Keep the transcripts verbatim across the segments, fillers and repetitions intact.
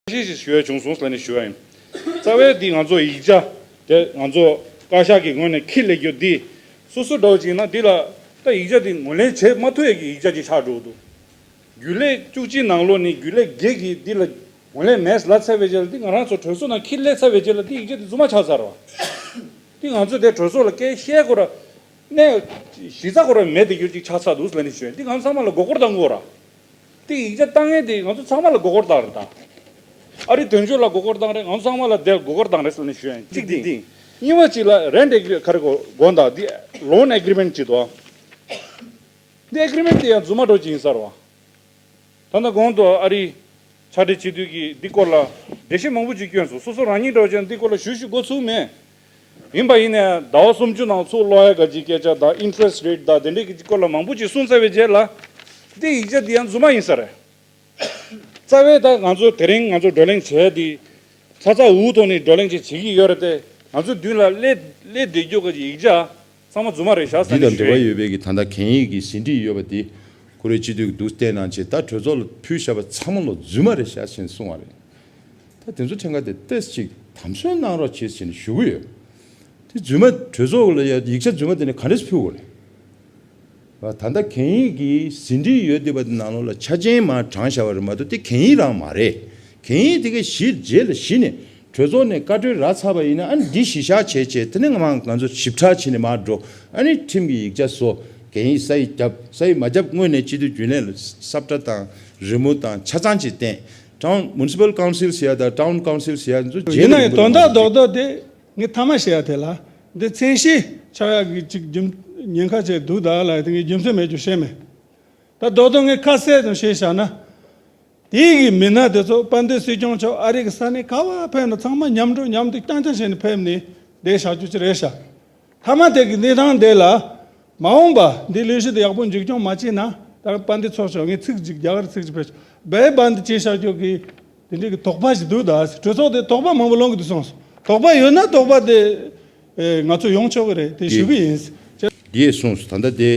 ཞིག་ཞུ་ཡ་བྱུང་སོང་ལབ་ནས་ཞུ་ཡ་ཡིན། རྩ་བའི་འདི་ང་ཚོ་ཡིག་ཆ་དེ་ང་ཚོ་བཀའ་ཤག་གི་ངོས་ནས་འཁྱེར་སླེབས་རྒྱུ་འདི་སོ་སོ་འདྲ་བོ་ཅིག་ཡིན་ན་འདི་ལ་ད་ཡིག་ཆ་འདི་ངོས་ལེན་བྱེད་མ་ཐུབ་ཡ་གི་ཡིག་ཆ་ཅིག་ཆགས་འགྲོ་གི་འདུག་རྒྱུན་ལས་བཅུ་གཅིག་ནང་ལོགས་ནས་རྒྱུན་ལས་བརྒྱད་ཀྱིས་འདི་ལ་ངོས་ལེན་མེད་ལབ་ཚར་བའི་རྗེས་ལ་འདི་ང་རང་ཚོ་གྲོས་ཚོགས་ནང་འཁྱེར་སླེབས་ཚར་བའི་རྗེས་ལ་འདི་ཡིག་ཆ་འདི་རྫུན་མ་ཆགས་ཚར་བ། འདི་ང་ཚོས་དེ་གྲོས་ཚོགས་ལ་སྐད་བཤད་དགོས་ར། གནས་གཞི་རྩ་ཁོ་ར་མེད་དེ་གྱུར་ཅིག་ཆགས་ཚར་འདུག་ལབ་ནས་ཞུ་ཡ། འདི་ང་ཚོ་ཚང་མ་ལ་མགོ་སྐོར་བཏང་དགོས་ར། འདི་ཡིག་ཆ་བཏང་ཡས་དེ་ང་ཚོ་ཚང་མ་ལ་མགོ་སྐོར་བཏང་རེད་ད། ཨ་རི་དོན་གཅོད་ལ་མགོ་སྐོར་བཏང་རེད། ང་ཚོ་ཚང་མ་ལ་དེ་མགོ་སྐོར་བཏང་རེད་ལབ་ནས་ཞུ་ཡ་ཡིན། གཅིག་འདི། གཉིས་པ་གཅིག་ལ་རེན་ཊི་ཨེག་རི་ཁ་རེ་གོ་དགོངས་དག་འདི་ལོན་ཨེག་རི་མེན་ཊི་གཅིག་འདུག་འདི་ཨེག་རི་མེན་ཊི་དེ་ཡང་རྫུན་མ་འདྲ་བོ་ཅིག་ཡིན་ས་རེད་བ། ད་ལྟ་གོང་དུ་ཨ་རིའི་ཕྱག་སྦྲེལ་སྤྱི་འཐུས་ཀྱིས་འདི་སྐོར་ལ་འགྲེལ་བཤད་མང་པོ་ཅིག་བསྐྱོན་སོང་། སོ་སོ་རང་ཉིད་འདྲ་བོ་ཅིག་འདི་སྐོར་ལ་ཞུ་ཞུ་འགོ་ཚུགས་མེད། ཡིན་པ་ཡིན་ནའི་ཟླ་བ་སུམ་ཅུ་ནང་ཚུར་སློག་ཡ་ག་ཅིག་སྐད་ཆ་དང་ཨིན་ཊི་རེ་སི་ཊི་རེ་ཊི་དང་དེ་འདྲའི་གི་སྐོར་ལ་མང་པོ་ཅིག་གསུངས་ཚར་བའི་རྗེས་ལ། འདི་ཡིག་ཆ་འདི་ཡང་རྫུན་མ་ཡིན་ས་རེད། རྩ་བའི་ད་ང་ཚོ་དེ་རིང་ང་ཚོ་བགྲོ་གླེང་བྱས་འདི་ཚ་ཚ་འུར་འུར་ཐོག་ནས་བགྲོ་གླེང་ཅིག་བྱེད་ཀྱི་ཡོད་རེད་དེ། ང་ཚོ་མདུན་ལ་སླེབས་སླེབས་བསྡད་རྒྱུ་གི་ཡིག་ཆ་ཚང་མ་རྫུན་མ་རེད་ཤག་ཟེར་འདི་ནས་དང་འབྲེལ་བ་ཞུ་ཡ་ཡིན། ཡོད་པའི་གི་ད་ལྟ་གན་ཡིག་གི་ཟིན་བྲིས་ཡོད་པ་འདི་ཁོ་རའི་སྤྱི་འཐུས་ཀྱི་འདུག་བལྟས་གནང་བྱས། ད་གྲོས་ཚོགས་ལ་ཕུལ་བཞག་པ་ཚང་མ་ལོ་རྫུན་མ་རེད་ཤག་ཟེར་ནས་གསུངས་པ་རེད། ད་དེ་ཚོ་ཕྲན་ཁ་དེ་ཏོག་ཙམ་ཅིག་དམ་སྲོལ་གནང་རོགས་བྱེད་ཟེར་ནས་ཞུ་གི་ཡོད། དེ་རྫུན་མ་གྲོས་ཚོགས་ལ་ཡ་ཡིག་ཆ་རྫུན་མ་དེ་ནས་ག་འདྲས་སེ་ཕུལ་དགོས་རེད། ད་ལྟ་གན་ཡིག་གི་ཟིན་བྲིས་ཡོད་བསྡད་པ་དེ་ནང་ལོགས་ལ་ཆ་རྐྱེན་མར་དྲངས་བཞག་པ་རེད་མ་གཏོགས་དེ་གན་ཡིག་རང་མ་རེད། གན་ཡིག་དེ་གའི་གཞི་རྗེས་ལ་གཞི་ནས་གྲོས་ཚོགས་ནས་བཀའ་འཁྲོལ་རག་ཚར་བ་ཡིན་ན། ཨ་ནི་འདི་གཞི་བཞག་བྱས་བྱས་དེ་ནས་ང་མ་ང་ཚོ་ཞིབ་ཕྲ་བྱས་ནས་མར་འགྲོ། ཨ་ནི་ཁྲིམས་ཀྱི་ཡིག་ཆ་བཟོ། གན་ཡིག་ས་ཡིག་བརྒྱབ། ས་ཡིག་མ་བརྒྱབ་སྔོན་ནས་སྤྱི་འཐུས་རྒྱུན་ལས་ལ་སབ་ཊ་དང་རི་མུབ་དང་ཆ་ཚང་ཅིག་བསྟན། ཊའུན་མུ་ནི་སི་པལ་ཀའུན་སིལ་ཟེར་ཡ་དང་ཊའུན་ཀའུན་སིལ་ཟེར་ཡ་ཚོ་རྗེས་ཡིན་ན་ལ་ཡང་ཡོང་གི་དོན་དག་འདུག་མ་རྡོག་རྡོག་དེ། ངས་མཐའ་མ་བཤད་ཡ་དེ་ལ། འདི་མཚན་གཞི་ཆགས་ཡག་གི་ཅིག་རྒྱུ་ཉེན་ཁ་ཆེ་འདུག་ད་ལ། དེ་ངས་རྒྱུ་མཚན་མེད་རྒྱུ་བཤད་མེད། ད་རྡོག་རྡོག་ངས་ཁ་གསལ་ཙམ་བཤད་བཞག་ན། དེའི་གི་མི་སྣ་དེ་ཚོ་དཔལ་ལྡན་སྲིད་སྐྱོང་མཆོག་ཨ་རི་གི་ས་གནས་ག་བ་ཕེབས་ན་ཚང་མ་མཉམ་འགྲོ་མཉམ་འདུག་རྐྱང་རྐྱང་བྱས་ནས་ཕེབས་ནས་བསྡད་བཞག་རྒྱུ་ཅིག་རེད་ཤག་མཐའ་མ་དེ་གི་གནས་སྟངས་དེ་ལ། མ་འོངས་པ་འདི་ལས་གཞི་དེ་ཡག་པོ་མཇུག་སྐྱོང་མ་བྱས་ན། ད་དཔལ་ལྡན་ཚོགས་གཙོ་མཆོག་ངས་ཚིག་ཅིག་རྒྱ་གར་ཚིག་ཅིག་ཕེབས་བྱས་བའི་བན་དེ་བྱས་བཞག་རྒྱུ་གི་དེ་འདྲའི་གི་དོགས་པ་ཞིག་འདུག་ད། གྲོས་ཚོགས་དེ་དོགས་པ་མང་པོ་སློང་གི་འདུག་གསུངས་སོང་། དོགས་པ་ཡོད་ན་དོགས་པ་དེ་ཨེ་ང་ཚོ་ཡོང་ཆོག་གི་རེད། དེ་ཞུ་གི་ཡིན། འདིས་གསུངས་སོང་། ད་ལྟ་དེ་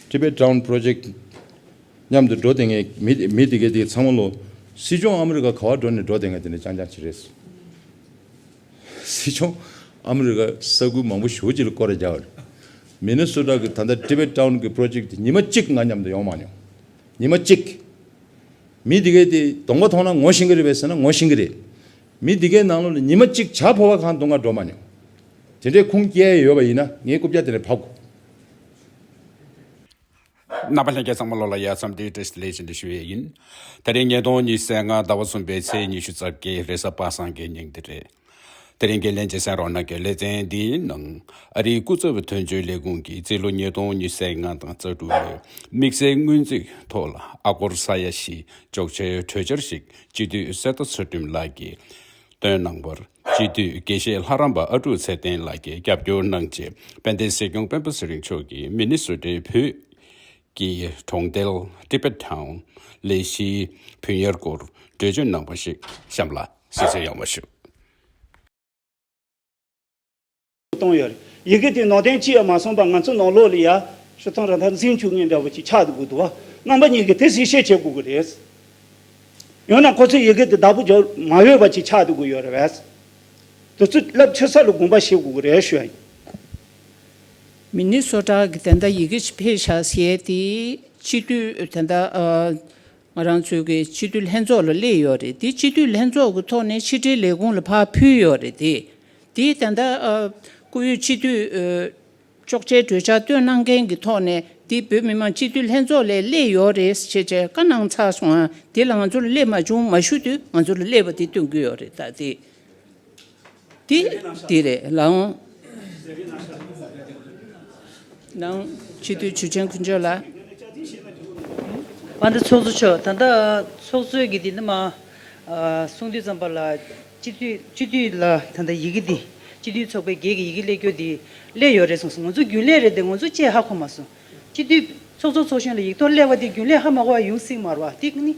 ཊི་བེཊ་ཊའུན་པོ་རོ་ཇེཀ་མཉམ་དུ་འགྲོ་བསྡད་མཁན་མི་མི་དེ་གའི་དེ་ཚང་མ་ལོ་སྲིད་སྐྱོང་ཨ་མི་རི་ཀ་ག་བ་འགྲོ་ནས་འགྲོ་བསྡད་མཁན་དེ་འདྲ་རྐྱང་རྐྱང་ཅིག་རེད། སྲིད་སྐྱོང་ཨ་མི་རི་ཀ་ས་ཁུལ་མང་པོ་ཞེ་པོ་ཅིག་ལ་སྐོར་ར་རྒྱག་པ་རེད། མི་ནི་སོ་ཊ་གི་ད་ལྟ་ཊི་བེཊ་ཊའུན་གི་པོ་རོ་ཇེཀ་དེ་ཉི་མ་གཅིག་ང་མཉམ་དུ་ཡོང་མ་མྱོང་། ཉི་མ་གཅིག་མི་དེ་གའི་དེ་གདོང་པ་མཐོང་ན་ངོ་ཤེས་ཀྱི་རེད་པས་ཟེར་ན་ངོ་ཤེས་ཀྱི་རེད། མི་དེ་གའི་ནང་ལོགས་ལ་ཉི་མ་གཅིག་ཇ་ཕོར་པ་གང་འདུག་ང་འགྲོ་མ་མྱོང་། དེ་འདྲའི་ཁུངས་སྐྱེལ་ཡོད་པ་ཡིན་ན་ངས་རྐུབ་བཀྱག་དེ་ནས་ཕབ་དགོས། རྣམ་པ་ལྷན་རྒྱས་ཚང་མ་ལོ་ལ་ཡ་མཚམས་འདིའི་བཀྲ་ཤིས་བདེ་ལེགས་ཞུ་ཡས་ཡིན། དེ་རིང་ཉིས་སྟོང་ཉི་ཤུ་རྩ་ལྔ་ཟླ་བ་གསུམ་པའི་ཚེས་ཉི་ཤུ་རྩ་བརྒྱད་རེས་གཟའ་པ་སངས་ཀྱི་ཉིན་དེ་རེད། དེ་རིང་གི་ལྷན་རྒྱས་གསན་རོགས་གནང་གི་ལེ་ཚན་འདིའི་ནང་ཨ་རིའི་སྐུ་ཚབ་དོན་གཅོད་ལས་ཁུངས་ཀྱིས་རྩིས་ལོ་ཉིས་སྟོང་ཉི་ཤུ་རྩ་ལྔ་དང་རྩ་དྲུག་ལོའི་དམིགས་བསལ་སྔོན་རྩིས་ཐོག་ལ་ཨ་སྒོར་ས་ཡ་བཞི་གཅོག་ཆའི་གྲོས་འཆར་ཞིག་སྤྱི་འཐུས་གསེར་རྟ་ཚུལ་ཁྲིམས་ལགས་ཀྱིས་བཏོན་གནང་བར། སྤྱི་འཐུས་དགེ་བཤེས་ལྷ་རམས་པ་ཨ་ཀྲུག་ཚེ་བརྟན་ལགས་ཀྱིས་རྒྱབ་སྐྱོར་གནང་རྗེས། དཔལ་ལྡན་སྲིད་སྐྱོང་སྤེན་པ་ཚེ་རིང་མཆོག་གིས་མི་ནི་སོ་ཊའི་བོད་ཀྱི་གྲོང་རྡལ་ཊི་བེཊ་ཊའུན་ལས་གཞིའི་བུན་གཡར་སྐོར་གྲོས་ཆོད་གནང་བ་ཞིག་གཤམ་ལ་གསན་གཟིགས་ཡོང་བ་ཞུ། གཏོང་ཡོད་རེད། ཡི་གེ་དེ་ནང་དོན་ཅི་ཡང་མ་གསུངས་པ་ང་ཚོ་ནང་ལོགས་ལ་ཡ་ཤི་ཐང་ར་ཐང་འཛིན་བཅུག་ངེས་འདྲ་བོ་ཅིག་ཆགས་འདུག་གི་འདུག་བ། རྣམ་པ་གཉིས་ཀྱིས་དེ་གཟིགས་ཞིབ་བྱེད་དགོས་ཀྱི་རེད། ཡང་ན་ཁོ་ཚོས་ཡི་གེ་དེ་བདག་པོ་རྒྱག་མ་འོས་པ་ཅིག་ཆགས་འདུག་གི་ཡོད་རེད་བས། དེ་ཚོ་རླབས་ཆེ་ས་ལ་དགོངས་པ་བཞེས་དགོས་ཀྱི་རེད་ཞུ་ཡ་ཡིན། མི་ནི་སོ་ཊ་གི་དེ་འདྲ་ཡི་གེ་ཅིག་ཕེབས་བཞག་ཟེར་ཡས་དེ་སྤྱི་འཐུས་དེ་འདྲ་ཨ། ང་རང་ཚོའི་གི་སྤྱི་འཐུས་ལྷན་ཚོགས་ལ་སླེབས་ཡོད་རེད། དེ་སྤྱི་འཐུས་ལྷན་ཚོགས་ཀྱི་ཐོག་ནས་ཕྱི་དྲིལ་ལས་ཁུངས་ལ་ཕར་ཕུལ་ཡོད་རེད་དེ། དེ་ད་ལྟ་ཨ། བཀུར་འོས་སྤྱི་འཐུས་ཨ། གཅོག་མཆན་གྲོས་འཆར་བཏོན་གནང་མཁན་གྱི་ཐོག་ནས་དེ་བོད་མི་མང་སྤྱི་འཐུས་ལྷན་ཚོགས་ལ་སླེབས་ཡོད་རེད་ཅེས་བྱས་བཀའ་གནང་ཚར་སོང་ཨ། དེ་ལ་ང་ཚོ་ལ་སླེབས་མ་བྱུང་མ་ཞུ་དུས་ང་ཚོ་ལ་སླེབས་པ་དེ་སྟོན་གྱི་ཡོད་རེད་ད་དེ། དེ་དེ་རེད་ལགས་འོང་། ནང་སྤྱི་འཐུས་ཆོས་ཅན་དཀོན་མཆོག་ལགས། ཨ་འདི་ཚོགས་གཙོ་མཆོག་ད་ལྟ་ཚོགས་གཙོས་ཀྱི་འདི་ནི་མ་ཨ་གསུང་དུས་ཙམ་པ་ལ་སྤྱི་འཐུས་སྤྱི་འཐུས་ལ་ད་ལྟ་ཡི་གེ་འདི་སྤྱི་འཐུས་ཚོགས་པའི་སྒེར་གྱི་ཡི་གེ་སླེབས་རྒྱུ་འདི་སླེབས་ཡོད་རེད་གསུངས་སོང་། ང་ཚོ་རྒྱུན་ལས་རེད་དེ་ང་ཚོ་ཅེས་ཧ་གོ་མ་སོང་། སྤྱི་འཐུས་ཚོགས་གཙོ་ཚོགས་གཞོན་ལ་ཡིག་ཐོག་སླེབས་པ་དེ་རྒྱུན་ལས་ཧ་མ་གོ་བ་ཡོང་སྲིད་མ་རེད་བ། དེ་ནི་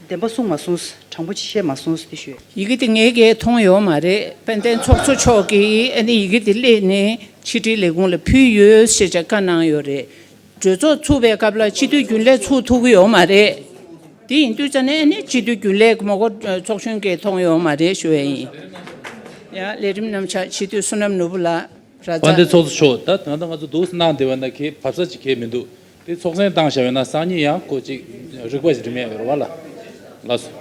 བདེན་པ་གསུངས་མ་སོང་། དྲང་པོ་ཅིག་བཤད་མ་སོང་དེ་ཞུ། ཡི་གེ་དེ་ངས་ཀྱིས་མཐོང་ཡོད་མ་རེད། དཔལ་ལྡན་ཚོགས་གཙོ་མཆོག་གིས་ཨ་ནི་ཡི་གེ་དེ་སླེབས་ནས་ཕྱི་དྲིལ་ལས་ཁུངས་ལ་ཕུལ་ཡོད་ཞེས་བྱ་བཀའ་གནང་ཡོད་རེད། གྲོས་ཚོགས་ཚུགས་པའི་སྐབས་ལ་སྤྱི་འཐུས་རྒྱུན་ལས་ཚུགས་ཐུབ་ཀྱི་ཡོད་མ་རེད། དེ་ཡིན་དུས་ཙ་ནས་ཨ་ནི་སྤྱི་འཐུས་རྒྱུན་ལས་མོ་གོ་ཚོགས་གཞོན་གྱིས་མཐོང་ཡོད་མ་རེད་ཞུ་ཡས་ཡིན། ཡ་ལས་རིམ་རྣམས་ཆ་སྤྱི་འཐུས་བསོད་ནམས་ནོར་བུ་ལགས་ར་དཔལ་ལྡན་ཚོགས་གཙོ་མཆོག་ད་ད་ལྟ་ང་ཚོ་འདུག་སེ་གནང་བསྡད་པ་ན་ཁྱེད་བབས་ས་ཅིག་གས་མི་འདུག་དེ་ཚོགས་གསན་བཏང་བཞག་ཡོད་ན་སང་ཉིན་ཡང་ཁོ་ཅིག་རིག་པ་ཞིག་རིམ་ཡས་ཡོད་རེད་བ་ལ། ལགས་སོ།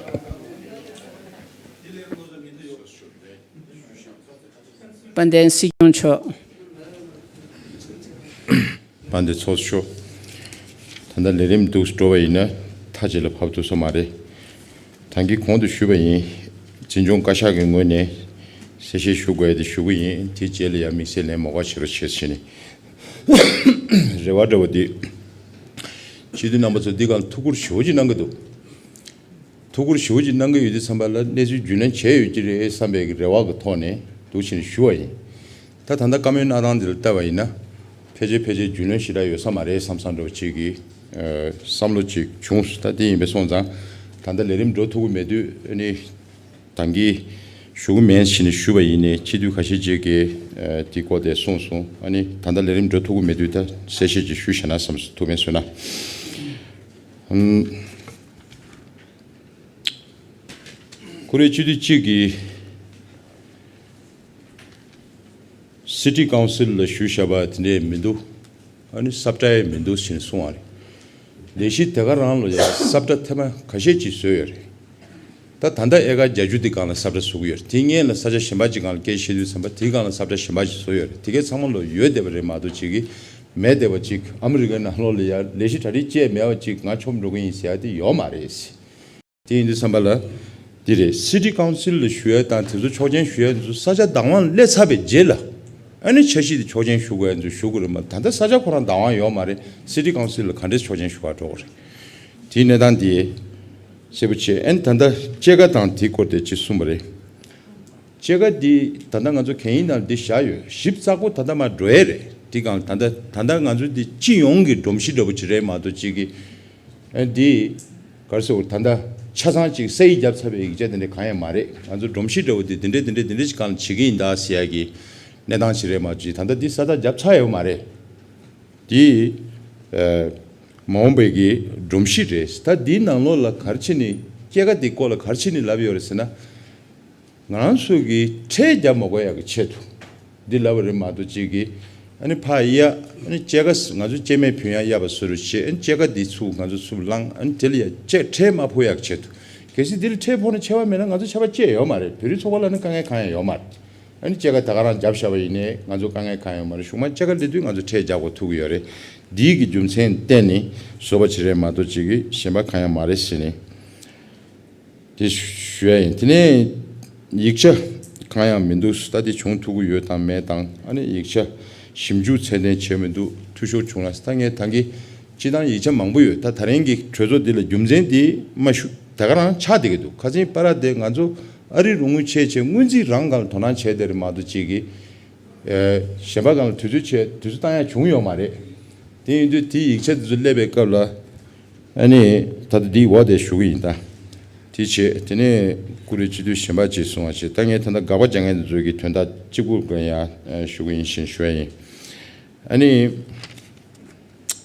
དཔལ་ལྡན་སྲིད་སྐྱོང་མཆོག་དཔལ་ལྡན་ཚོགས་གཙོ་མཆོག་ད་ལྟ་ལས་རིམ་འདུག་འགྲོ་བ་ཡིན་ན་མཐའ་གཅིག་ལ་བབས་ཐུབ་ས་མ་རེད། ད་གིན་གོང་དུ་ཞུས་པ་ཡིན། འཛིན་སྐྱོང་བཀའ་ཤག་གི་ངོས་ནས་གསལ་བཤད་ཞུ་དགོས་ཡ་དེ་ཞུ་གི་ཡིན། དེའི་རྗེས་ལ་ཡང་དམིགས་བསལ་ལན་མ་དགོས་བྱེད་རོགས་བྱེད་ཟེར་ནས། རེ་བ་འདྲ་བོ་འདི། སྤྱི་འཐུས་རྣམ་པ་ཚོ་འདི་སྒང་ཐུགས་ཁུར་ཞེ་པོ་ཅིག་གནང་གི་འདུག་ཐུགས་ཁུར་ཞེ་པོ་ཅིག་གནང་གི་ཡོད་དུས་ཙམ་པ་ལ་གནས་ཚུལ་རྒྱུས་ལོན་བྱས་ཡོད་ཀྱི་རེད་བསམ་པའི་རེ་བ་གི་ཐོག་ནས་འདུག་བྱས་ནས་ཞུ་བ་ཡིན། ད་ད་ལྟ་བཀའ་མོལ་གནང་སྟངས་འདི་ལ་བལྟས་པ་ཡིན་ན། ཕལ་ཆེར་ཕལ་ཆེར་རྒྱུས་ལོན་ཞེ་དྲག་ཡོད་ས་མ་རེད་བསམ་བསམ་འདྲ་བོ་ཅིག་གི་ཨ་བསམ་བློ་ཅིག་བྱུང་སོང་། ད་དེ་ཡིན་པས་སོང་ཙང་ད་ལྟ་ལས་རིམ་འགྲོ་ཐུབ་ཀྱི་མེད་དུས་ཨ་ནི་ད་གིན་ཞུ་གི་མེད་ཟེར་ནས་ཞུས་པ་ཡིན་ནའི་སྤྱི་འཐུས་ཁ་ཤས་ཅིག་གིས་ཨ་དེ་སྐོར་དེ་གསུངས་སོང་། ཨ་ནི་ད་ལྟ་ལས་རིམ་འགྲོ་ཐུབ་ཀྱི་མེད་དུས་ད་གསལ་བཤད་ཅིག་ཞུས་བཞག་ན་བསམ་སོང་། ཐུགས་ཕན་གསོས་ན། ཨམ། ཁོ་རེ་སྤྱི་འཐུས་གཅིག་གིས་སི་ཊི་ཀའུན་སིལ་ལ་ཞུས་བཞག་པ་དེ་འདྲས་མི་འདུག་ཨ་ནི་ས་བཀྲ་ཡང་མི་འདུག་ཟེར་ནས་གསུངས་པ་རེད། ལས་གཞི་དེ་ག་རང་ལ་ཡང་ས་བཀྲ་ཐེངས་མ་ཁ་ཤས་ཅིག་བཟོས་ཡོད་རེད། ད་ད་ལྟ་ཨེ་ཀར་བརྒྱད་ཅུ་དེ་སྒང་ལ་ས་བཀྲ་བཟོ་གི་ཡོད་རེད། དེ་སྔོན་ལ་ས་ཆ་གཞན་པ་ཅིག་སྒང་ལ་སྐད་བཤད་དུས་ཙམ་པ་དེའི་སྒང་ལ་ས་བཀྲ་གཞན་པ་ཅིག་བཟོས་ཡོད་རེད། དེ་གའི་ཚང་མ་ལོ་ཡོད་བསྡད་པ་རེད་མ་གཏོགས་ཅིག་གིས་མེད་བསྡད་པ་ཅིག་ཨ་མི་རི་ཀའི་ནང་ལོགས་ལ་ཡང་ལས་གཞི་གྲ་སྒྲིག་བཅས་མེད་པ་ཅིག་ང་ཆོབ་འགྲོ་གི་ཡིན་ཟེར་ཡ་དེ་ཡོད་མ་རེད། དེ་ཡིན་དུས་ཙམ་པ་ལ། འདི་རེད། སི་ཊི་ཀའུན་སིལ་ལ་ཞུ་ཡ་དང་དེ་ཚོ་ཆོག་མཆན་ཞུ་ཡ་ཚོ་ས་ཆ་བདག་དབང་སླེབས་ཚར་བའི་རྗེས་ལ། ཨ་ནི་འཆར་གཞི་དེ་ཆོག་མཆན་ཞུ་དགོས་ཡ་ཚོ་ཞུ་དགོས་རེད་མ། ད་ལྟ་ས་ཆ་ཁོ་རང་བདག་དབང་ཡོད་མ་རེད། སི་ཊི་ཀའུན་སིལ་ལ་ག་འདྲས་ཆོག་མཆན་ཞུ་ག་འགྲོ་དགོས་རེད། དེའི་གནས་སྟངས་དེ་གསལ་པོ་བྱས། ཨ་ནི་ད་ལྟ་སྐྱེད་ཀ་དང་དེའི་སྐོར་དེ་ཅིག་གསུངས་པ་རེད། སྐྱེད་ཀ་འདི་ད་ལྟ་ང་ཚོ་གན་ཡིག་ནང་འདི་བཞག་ཡོད། ཞིབ་ཚགས་པོ་ད་ལྟ་མར་འགྲོ་ཡས་རེད། འདི་སྒང་ད་ལྟ་ད་ལྟ་ང་ཚོ་འདི་སྤྱི་ཡོངས་ཀྱི་སྒྲོམ་གཞི་འདྲ་པོ་ཅིག་རེད་མ་གཏོགས་ཅིག་གི་ཨ་འདི་ག་རེ་ཟེར་དགོས་རེད། ད་ལྟ་ཆ་ཚང་ཅིག་ས་ཡིག་བརྒྱབ་ཚར་བའི་ཡིག་ཆ་དེ་འདྲ་གང་ཡང་མ་རེད། ང་ཚོ་སྒྲོམ་གཞི་འདྲ་པོ་འདི་འདི་འདྲས་འདི་འདྲས་འདི་འདྲས་ཅིག་སྒང་ལ་བྱེད་ཀྱི་ཡིན་ད་ཟེར་ཡ་གི་གནས་སྟངས་ཅིག་རེད་མ་གཏོགས་ཅིག་ད་ལྟ་འདི་ས་རྟགས་བརྒྱབ་ཚར་ཡོད་མ་རེད། འདི་ཨ་མ་འོངས་པའི་གི་སྒྲོམ་གཞི་རེད། ད་འདིའི་ནང་ལོགས་ལ་ག་རེ་བྱས་ནས་སྐྱེད་ཀ་འདི་སྐོར་ལ་ག་རེ་བྱས་ནས་ལབ་ཡོད་རེད་ཟེར་ན། ང་རང་ཚོ་གིས་ཁྲལ་རྒྱག་མ་དགོས་ཡག་གི་ཆེད་དུ། འདི་ལབ་པ་རེད་མ་གཏོགས་ཅིག་གིས་ཨ་ནི་ཕ་ཡ་ཨ་ནི་སྐྱེད་ཀ་ང་ཚོ་སྐྱེད་མེད་བུ་ཡང་གཡར་བ་བཟོ་རུ་བྱེད། ཨ་ནི་སྐྱེད་ཀ་འདི་ཚུར་ང་ཚོ་ཚུར་བླངས། ཨ་ནི་དེ་ལ་ཡ་ཁྲལ་ཁྲལ་མ་ཕོག་ཡག་གི་ཆེད་དུ། གལ་སྲིད་འདི་ལ་ཁྲལ་ཕོག་ནས་ཆད་པ་མེད་ན་ང་ཚོ་ཆད་པ་བཅད་ཡོད་མ་རེད། བོད་རིགས་ཚོགས་པ་ལ་ནི་དཀའ་ངལ་གང་ཡང་ཡོད་མ་རེད། ཨ་ནི་སྐྱེད་ཀ་ད་ག་རང་བརྒྱབ་བཞག་པ་ཡིན་ནའི་ང་ཚོ་དཀའ་ངལ་གང་ཡང་ཡོད་མ་རེད། གཞུག་མ་སྐྱེད་ཀ་སླེབས་དུས་ང་ཚོ་ཁྲལ་རྒྱག་དགོས་ཐུག་གི་ཡོད་རེད། འདིའི་གི་རྒྱུ་མཚན་བརྟེན་ནས་བཟོས་པ་ཅིག་རེད་མ་གཏོགས་ཅིག་གིས་གཞན་པ་གང་ཡང་མ་རེད་ཟེར་ནས། དེ་ཞུ་ཡ་ཡིན། དེ་ནས་ཡིག་ཆ་གང་ཡང་མི་འདུག་ད་དེ་བྱུང་ཐུབ་ཀྱི་ཡོད་དང་མེད་དང་། ཨ་ནི་ཡིག་ཆ་ཞིབ་འཇུག་ཚད་ལྡན་བྱས་མི་འདུག་འཐུས་ཤོར་བྱུང་ལ། ད་ངས་ད་གིན་སྤྱི་བཏང་ཡིག་ཆ་མང་པོ་ཡོད། ད་ད་རིང་གི་གྲོས་ཚོགས་འདི་ལ་རྒྱུ་མཚན་འདི་མ་ཞུ་ད་ག་རང་ཆགས་བསྡད་ཀྱི་འདུག་ཁ་སང་པ་ར་དེ་ང་ཚོ་ཨ་རི་རུ་དངུལ་ཆད་བྱས་སྔོན་རྩིས་རང་སྒང་ལ་དོ་སྣང་བྱས་བསྡད་རེད་མ་གཏོགས་ཅིག་གིས། ཨེ། གཞན་པ་སྒང་ལ་དུས་ཚོད་བྱས་དུས་ཚོད་བཏང་ཡ་བྱུང་ཡོད་མ་རེད། དེ་ཡིན་དུས་དེའི་ཡིག་ཆ་དེ་ཚོ་སླེབས་པའི་སྐབས་ལ། ཨ་ནི་ད་ལྟ་འདིའི་འོག་དེ་ཞུ་གི་ཡིན་ད། དེ་བྱས་དེ་ནས་ཀུ་རེ་སྤྱི་འཐུས་གཞན་པ་ཅིག་གསུང་བ་བྱས། ད་ངས་ད་ལྟ་དགག་པ་རྒྱག་མཁན་དེ་ཚོ་གི་དོན་དག་གཅིག་པུ་ཀ་ཡང་ཞུ་གི་ཡིན་ཞེས་ཞུ་ཡ་ཡིན། ཨ་ནི།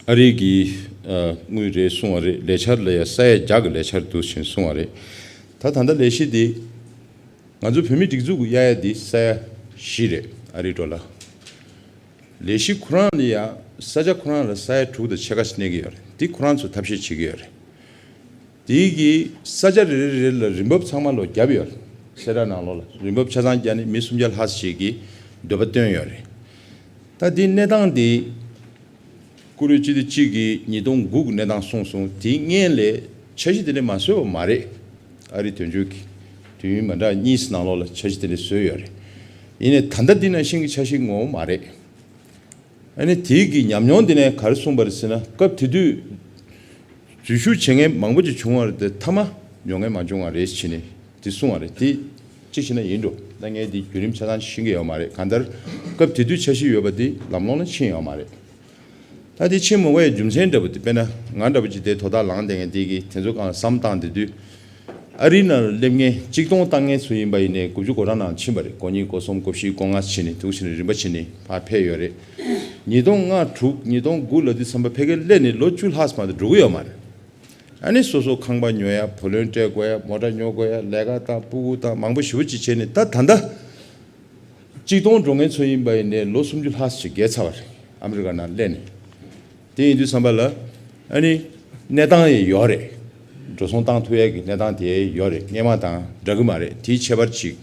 ཨ་རི་གི་ཨ་དངུལ་རེད་གསུང་བ་རེད། ལས་འཆར་ལ་ཡ་ས་ཡ་བརྒྱ་གི་ལས་འཆར་འདུག་ཞེས་གསུང་བ་རེད། ད་ད་ལྟ་ལས་གཞི་འདི་ང་ཚོ་བོད་མི་སྒྲིག་འཛུགས་ཀྱི་གཡར་ཡ་འདི་ས་ཡ་བཞི་རེད། ཨ་རི་ཌོ་ལར། ལས་གཞི་ཁོ་རང་ལ་ཡ་ས་ཆ་ཁོ་རང་ལ་ས་ཡ་དྲུག་དང་ཕྱེད་ཀ་ཞིག་གནས་ཀྱི་ཡོད་རེད། འདི་ཁོ་རང་ཚོ་ཐབས་ཤེས་བྱེད་ཀྱི་ཡོད་རེད། དེའི་གི་ས་ཆ་རེ་རེ་རེ་ལ་རིན་འབབ་ཚང་མ་ལོ་བརྒྱབ་ཡོད་རེད། གསལ་བསྒྲགས་ནང་ལོགས་ལ་རིན་འབབ་ཆ་ཚང་བརྒྱབ་ནས་མི་སུམ་བརྒྱ་ལྷག་ཞིག་གིས་འདོད་པ་བཏོན་ཡོད་རེད། ད་འདི་གནས་སྟངས་འདི་ཀུ་རེ་སྤྱི་འཐུས་གཅིག་གིས་ཉིས་སྟོང་དགུ་གི་གནས་སྟངས་གསུངས་སོང་། དེའི་སྔོན་ལས་འཆར་གཞི་དེ་འདྲ་མ་བཟོས་པ་མ་རེད། ཨ་རི་དོན་གཅོད་ཀྱིས་དུས་ཡུན་མ་འདྲ་གཉིས་ནང་ལོགས་ལ་འཆར་གཞི་དེ་འདྲ་བཟོས་ཡོད་རེད། ཡིན་ནའི་ད་ལྟ་འདི་ནང་བཞིན་གྱི་འཆར་གཞི་ངོ་མ་རེད། ཨ་ནི་དེའི་གི་ཉམས་མྱོང་དེ་ནས་ག་རེ་གསུངས་པ་རེད་ཟེར་ན། སྐབས་དེ་དུས་འཛུལ་ཞུགས་བྱེད་མཁན་མང་པོ་ཅིག་བྱུང་བ་རེད་དེ་མཐའ་མ་ཉོ་མཁན་མ་བྱུང་བ་རེད་ཟེར་ནས་དེ་གསུངས་པ་རེད། དེ་གཅིག་བྱས་ན་ཡིན་འགྲོ། ད་ངས་དེ་བརྒྱུད་རིམ་ཆ་ཚང་ཤེས་ཀྱི་ཡོད་མ་རེད། གང་ལྟར་སྐབས་དེ་དུས་འཆར་གཞི་ཡོད་པ་དེ་ལམ་ལྷོང་ལ་ཕྱིན་ཡོད་མ་རེད། ད་དེ་ཕྱིན་མ་དགོས་ཡའི་རྒྱུ་མཚན་འདྲ་པོ་དེ། དཔེར་ན་ང་འདྲ་པོ་ཅིག་དེ་དོ་བདག་ལངས་བསྡད་མཁན་དེ་གིས་དེ་ཚོ་སྒང་ལ་བསམ་བཏང་བསྡད་དུས། ཨ་རིའི་ནང་ལ་སླེབས་མཁན་གཅིག་སྟོང་བཏང་མཁན་ཚོ་ཡིན་པ་ཡིན་ནའི་དགུ་བཅུ་གོ་གྲངས་ནང་ཕྱིན་པ་རེད། གོ་གཉིས་གོ་གསུམ་གོ་བཞི་གོ་ལྔ་ཕྱིན་ནས་འདུག་ཕྱིན་ནས་རིམ་པ་ཕྱིན་ནས་ཕར་ཕེབས་ཡོད་རེད། ཉིས་སྟོང་ལྔ་དྲུག་ཉིས་སྟོང་དགུ་ལ་དུས་ཙམ་པ་ཕ་གིར་སླེབས་ནས་ལོ་བཅུ་ལྷག་ཙམ་མ་གཏོགས་འགྲོ་གི་ཡོད་མ་རེད། ཨ་ནི་སོ་སོ་ཁང་པ་ཉོ་ཡ། བུ་ལོན་སྤྲད་དགོས་ཡ། མོ་ཊ་ཉོ་དགོས་ཡ། ལས་ཀ་དང་སྤུ་གུ་དང་མང་པོ་ཞེ་པོ་ཅིག་བྱས་ནས། ད་ད་ལྟ་གཅིག་སྟོང་འགྲོ་མཁན་ཚོ་ཡིན་པ་ཡིན་ནའི་ལོ་སུམ་ཅུ་ལྷག་ཅིག་བརྒལ་ཚར་བ་རེད། ཨ་མི་རི་ཀ་ནང་སླེབས་ནས། དེ་ཡིན་དུས་ཙམ་པ་ལ་ཨ་ནི་གནས་སྟངས་ཡང་ཡོད་རེད། འགྲོ་སོང་བཏང་ཐུབ་ཡ་གི་གནས་སྟངས་དེ་ཡོད་རེད། སྔོན་མ་དང་འདྲ་གི་མ་རེད། དེའི་ཁྱད་པར་ཅིག་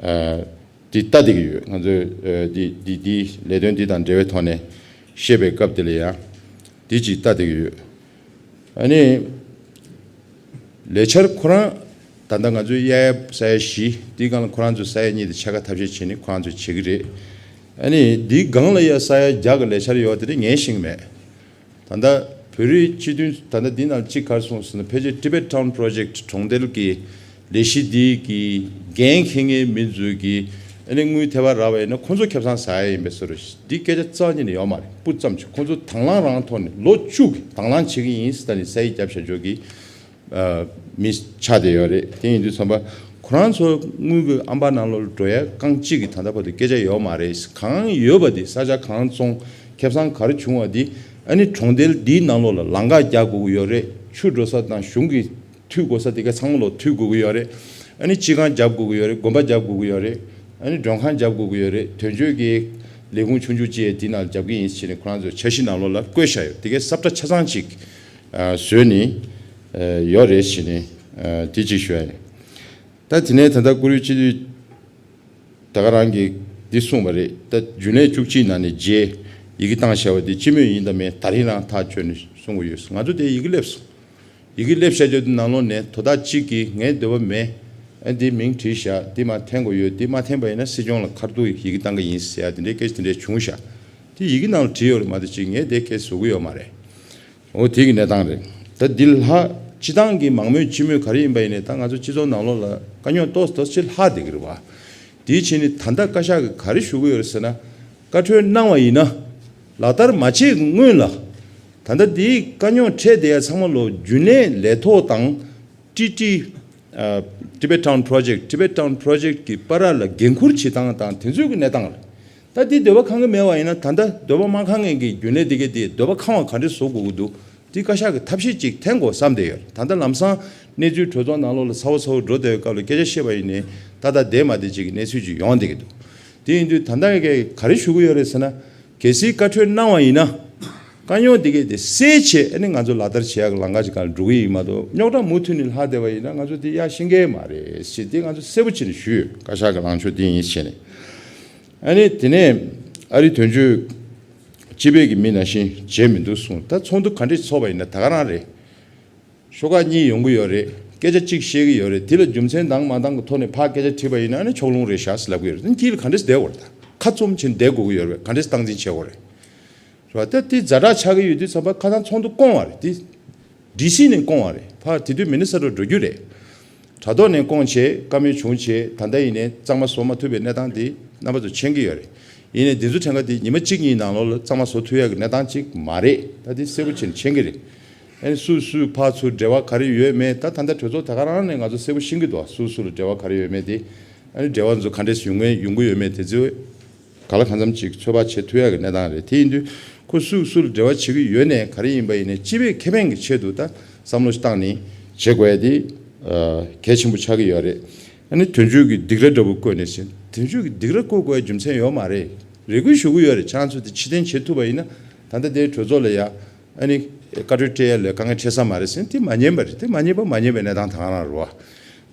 ཨ་འདི་ལྟ་བསྡད་ཀྱི་ཡོད། ང་ཚོས་ཨ་འདི་འདི་འདི་ལས་དོན་འདི་དང་འབྲེལ་བའི་ཐོག་ནས་བཤད་པའི་སྐབས་དེ་ལ་ཡང་འདི་ཅིག་ལྟ་བསྡད་ཀྱི་ཡོད། ཨ་ནི་ལས་འཆར་ཁོ་རང་ད་ལྟ་ང་ཚོའི་གཡར་ས་ཡ་བཞི་འདི་སྒང་ལ་ཁོ་རང་ཚོས་ས་ཡ་གཉིས་དེ་ཕྱེད་ཀ་ཐབས་ཤེས་བྱས་ནས་ཁོ་རང་ཚོས་བྱེད་ཀྱི་རེད། ཨ་ནི་འདི་སྒང་ལ་ཡ་ས་ཡ་བརྒྱ་གི་ལས་འཆར་ཡོད་དེ་ངས་ཤེས་ཀྱི་མེད། ད་ལྟ་བོད་རིགས་སྤྱི་མཐུན་ད་ལྟ་འདི་ནང་གཅིག་ག་རེ་གསུངས་ཟེར་ན། ཕལ་ཆེར་Tibet Town Project གྲོང་རྡལ་གྱི་ལས་གཞི་འདི་གི་འགན་འཁྱེར་མཁན་མི་ཚོས་ཀྱི་ཨ་ནི་དངུལ་ཐེ་བ་རག་པ་ཡིན་ན་ཁོང་ཚོ་ཁེ་བཟང་ཟ་ཡ་ཡིན་པའི་བཟོ་འདྲ་ཞིག་འདི་སྐད་ཆ་རྩ་བ་ཉིད་ནས་ཡོད་མ་རེད། སྤུ་ཙམ་ཅིག་ཁོང་ཚོ་དང་བླངས་རང་ཐོག་ནས་ལོ་བཅུ་གི་དང་བླངས་བྱེད་ཀྱི་ཡིན་ཟེར་ནས་ས་ཡིག་བརྒྱབ་བཞག་ཆོག་གི་ཨ་མི་ཆགས་བསྡད་ཡོད་རེད། དེ་ཡིན་དུས་ཙམ་པ་ཁོ་རང་ཚོ་དངུལ་གྱི་ཨམ་པ་ནང་ལོགས་ལ་འགྲོ་ཡ་རྐང་གཅིག་གི་ད་ལྟ་བར་དུ་སྐད་ཆ་ཡོད་མ་རེད། གང་ཡོད་པ་དེ་ས་ཆ་གང་བཙོང་ཁེ་བཟང་ག་རེ་བྱུང་བ་དེ་ཨ་ནི་གྲོང་རྡལ་འདིའི་ནང་ལོགས་ལ་ལམ་ཁ་རྒྱག་དགོས་ཀྱི་ཡོད་རེད། ཆུ་འགྲོ་ས་དང་གཞུང་གི་མཐུད་དགོས་ས་དེ་ག་ཚང་མ་ལོག་མཐུད་དགོས་ཀྱི་ཡོད་རེད། ཨ་ནི་སྤྱི་ཁང་རྒྱབ་དགོས་ཀྱི་ཡོད་རེད། དགོན་པ་རྒྱབ་དགོས་ཀྱི་ཡོད་རེད། ཨ་ནི་མགྲོན་ཁང་རྒྱབ་དགོས་ཀྱི་ཡོད་རེད། དོན་གཅོད་ཀྱི་ལས་ཁུངས་ཆུང་ཆུང་ཅིག་དེ་ནང་རྒྱབ་ཀྱི་ཡིན་ཟེར་ནས་ཁོ་རང་ཚོ་འཆར་གཞི་ནང་ལོགས་ལ་བཀོད་བཞག་ཡོད། དེ་གའི་ས་བཀྲ་ཆ་ཚང་ཅིག་ཨ་བཟོས་ནས་ཨ་ཡོད་རེད་ཟེར་ནས་ཨ་དེ་གཅིག་ཞུ་ཡ་ཡིན། ད་དེ་ནས་ད་ལྟ་བཀུར་འོས་སྤྱི་འཐུས་ད་ག་རང་གིས་འདི་གསུངས་པ་རེད། ད་རྒྱུན་ལས་བཅུ་གཅིག་ནང་ནས་བརྗེ་ཡི་གེ་བཏང་བཞག་པ་འདི་སྤྱི་མོས་ཡིན་དང་མིན་ད་རིང་རང་ཐག་གཅོད་ནས་གསུང་གི་ཡོད། ང་ཚོ་དེ་ཡི་གེ་སླེབས་སོང་། ཡི་གེ་སླེབས་བཞག་རྒྱུ་དེ་ནང་ལོགས་ནས་དོ་བདག་གཅིག་གིས་ངའི་འདོད་པ་མེད། ཨ་འདི་མིང་བྲིས་བཞག་འདི་མ་འཐེན་དགོས་ཡོད། འདི་མ་འཐེན་པ་ཡིན་ན་སྲིད་སྐྱོང་ལ་ཁ་ཐུག་ཡི་གེ་བཏང་གི་ཡིན་ཟེར་ཡ་དེ་འདྲའི་སྐད་ཆ་དེ་འདྲའི་བྱུང་བཞག་དེ་ཡི་གེ་ནང་ལ་བྲིས་ཡོད་རེད་མ་གཏོགས་ཅིག་ངས་དེ་སྐད་བཟོ་གི་ཡོད་མ་རེད། འོ་དེ་གི་གནས་སྟངས་རེད། ད་འདི་ལྷག་སྤྱི་བཏང་གི་མང་མོས་སྤྱི་མོས་ག་རེ་ཡིན་པ་ཡིན་ནའི་ད་ང་ཚོ་སྤྱི་ཚོགས་ནང་ལོགས་ལ་དཀའ་རྙོག་ཏོག་ཙམ་ཏོག་ཙམ་ཅིག་ལྷག་བསྡད་ཀྱི་རེད་བ། དེའི་ཕྱིར་ནི་ད་ལྟ་བཀའ་ཤག་གིས་ག་རེ་ཞུ་གི་ཡོད་རེད་ཟེར་ན། བཀའ་འཁྲོལ་གནང་བ་ཡིན་ན་ལག་བསྟར་མ་བྱས་སྔོན་ལ་ད་ལྟ་འདིའི་དཀའ་རྙོག་འཕྲད་བསྡད་ཡ་ཚང་མ་ལོ་རྒྱུན་ལས་ལས་ཐོག་དང་ཀྲི་ཀྲི། ཨ། Tibet Town Project Tibet Town Project གི་བར་ལ་འགན་འཁུར་བྱེད་སྟངས་དང་དེ་ཚོའི་གི་གནས་སྟངས་ལ། ད་འདི་འདོད་པ་ཁེངས་གི་མེད་པ་ཡིན་ན་ད་ལྟ་འདོད་པ་མ་ཁེངས་མཁན་གྱི་རྒྱུན་ལས་དེ་གས་དེ་འདོད་པ་ཁེངས་པ་ག་འདྲས་བཟོ་དགོས་ཀྱི་འདུག་འདི་བཀའ་ཤག་གིས་ཐབས་ཤེས་ཅིག་འཐེན་དགོས་བསམ་བསྡད་ཡོད། ད་ལྟ་ལམ་སང་གནས་ཚུལ་གྲོས་ཚོགས་ནང་ལོགས་ལ་ཚ་བོ་ཚ་བོ་འགྲོ་བསྡད་པའི་སྐབས་ལ་སྐད་ཆ་བཤད་པ་ཡིན་ནའི་ཏག་ཏག་བསྡད་མ་བསྡད་ཅིག་གི་གནས་ཚུལ་ཅིག་ཡོང་བསྡད་ཀྱི་འདུག་དེ་ཡིན་དུས་ད་ལྟ་གས་ག་རེ་ཞུ་གི་ཡོད་རེད་ཟེར་ན། གལ་སྲིད་བཀའ་འཁྲོལ་གནང་བ་ཡིན་ན། དཀའ་རྙོག་འདི་གས་དེ་སེལ་བྱས་ཨ་ནི་ང་ཚོ་ལག་བསྟར་བྱེད་ཡག་གི་ལམ་ཁ་ཅིག་སྒང་ལ་འགྲོ་གི་ཡིན་མ་གཏོགས་རྙོག་དྲ་མུ་མཐུད་ནས་ལྷག་བསྡད་པ་ཡིན་ན་ང་ཚོ་དེ་ཡར་ཕྱིན་གི་མ་རེད་ཟེར་དེ་ང་ཚོ་གསལ་པོ་བྱས་ནས་ཞུས་ཡོད། བཀའ་ཤག་གི་ལངས་ཕྱོགས་འདི་ཡིན་ཟེར་ནས། ཨ་ནི་དེ་ནས་ཨ་རི་དོན་གཅོད་སྤྱི་པའི་གི་མི་ནང་བཞིན་བྱས་མི་འདུག་གསུངས། ད་ཚོགས་འདུ་ག་འདྲས་ཚོགས་པ་ཡིན་ན་ད་ག་རང་རེད། ཤོག་ཁག་གཉིས་ཡོང་གི་ཡོད་རེད། སྐད་ཆ་གཅིག་བཤད་ཀྱི་ཡོད་རེད། དེ་ལ་རྒྱུ་མཚན་དང་མ་འདང་གི་ཐོག་ནས་ཕར་སྐད་ཆ་དྲིས་པ་ཡིན་ན་ཨ་ནི་ཕྱོགས་ལྷུང་རེད་ཤག་ཟེར་ལབ་ཀྱི་ཡོད་རེད། དེ་དཀྱིལ་ལ་ག་འདྲས་བསྡད་དགོས་རེད། ད་ཁ་བཙུམ་བྱས་ནས་བསྡད་དགོས་ཀྱི་ཡོད་རེད་པས། ག་འདྲས་སྟངས་འཛིན་བྱེད་དགོས་རེད། རེད་པ། ད་དེ་ཛ་དྲག་ཆགས་ཀྱི་ཡོད་དུས་ཙམ་པ་ཁ་སང་ཚོགས་འདུ་བསྐོང་བ་རེད། དེ་ཌི་སི་ནས་བསྐོང་བ་རེད། ཕར་དེ་དུས་མི་ནི་སོ་ཊ་འགྲོ་རྒྱུ་རེད། དྲ་ཐོག་ནས་བསྐོང་བྱས་བཀའ་མོལ་བྱུང་བྱས་ད་ལྟ་ཡིན་ནའི་གཙང་མ་བཟོ་མ་ཐུབ་པའི་གནས་སྟངས་དེ་རྣམ་པ་ཚོ་མཁྱེན་གྱི་ཡོད་རེད། ཡིན་ནའི་འདི་ཚོ་ཕྲན་ཁ་དེ་ཉི་མ་གཅིག་གཉིས་ནང་ལོགས་ལ་གཙང་མ་བཟོ་ཐུབ་ཡག་གི་གནས་སྟངས་ཅིག་མ་རེད། ད་དེ་གསལ་པོ་བྱས་ནས་མཁྱེན་གྱི་རེད། ཨ་ནི་སུ་སུ་ཕར་ཚུར་འབྲེལ་བ་ག་རེ་ཡོད་མེད་ད་ད་ལྟ་གྲོས་ཚོགས་ད་ག་རང་ནས་ང་ཚོ་གསལ་པོ་ཤེས་ཀྱི་འདུག་སུ་སུ་ལ་འབྲེལ་བ་ག་རེ་ཡོད་མེད་དེ། ཨ་ནི་འབྲེལ་བ་ཚོ་ག་འདྲས་ཡོང་ངེས་ཡོང་གི་ཡོད་མེད་དེ་ཚོ་ག་ལ་གང་འཚམ་ཅིག་ཚོད་དཔག་བྱེད་ཐུབ་ཡག་གི་གནས་སྟངས་རེད། དེ་ཡིན་དུས་ཁོ་སུ་སུ་ལ་འབྲེལ་བ་བྱེད་ཀྱི་ཡོད་ནའི་ག་རེ་ཡིན་པ་ཡིན་ནའི་སྤྱི་པའི་ཁེ་ཕན་གྱི་ཆེད་དུ་ད་བསམ་བློ་བཏང་ནས་བྱེད་དགོས་ཡ་དེ་གལ་ཆེན་པོ་ཆགས་ཀྱི་ཡོད་རེད། ཨ་ནི་དོན་གཅོད་ཀྱི་སྡིགས་ར་འདྲ་པོ་བཀོད་ནས་ཟིན། དོན་གཅོད་ཀྱི་སྡིགས་ར་བཀོད་དགོས་ཡ་རྒྱུ་མཚན་ཡོད་མ་རེད། རེ་སྐུལ་ཞུ་གི་ཡོད་རེད། ཁྱེད་རང་ཚོ་དེ་ཕྱིར་འཐེན་བྱེད་ཐུབ་པ་ཡིན་ན་ད་ལྟ་དེའི་གྲོས་ཚོགས་ལ་ཡ། ཨ་ནི་བཀའ་འཁྲོལ་སྤྲད་ཡ་ལ་དཀའ་ངལ་འཕྲད་ས་མ་རེད་ཟེར་ན་དེ་མ་ཉན་པ་རེད། དེ་མ་ཉན་པ་མ་ཉན་པའི་གནས་སྟངས་ད་ག་རང་རེད་བ།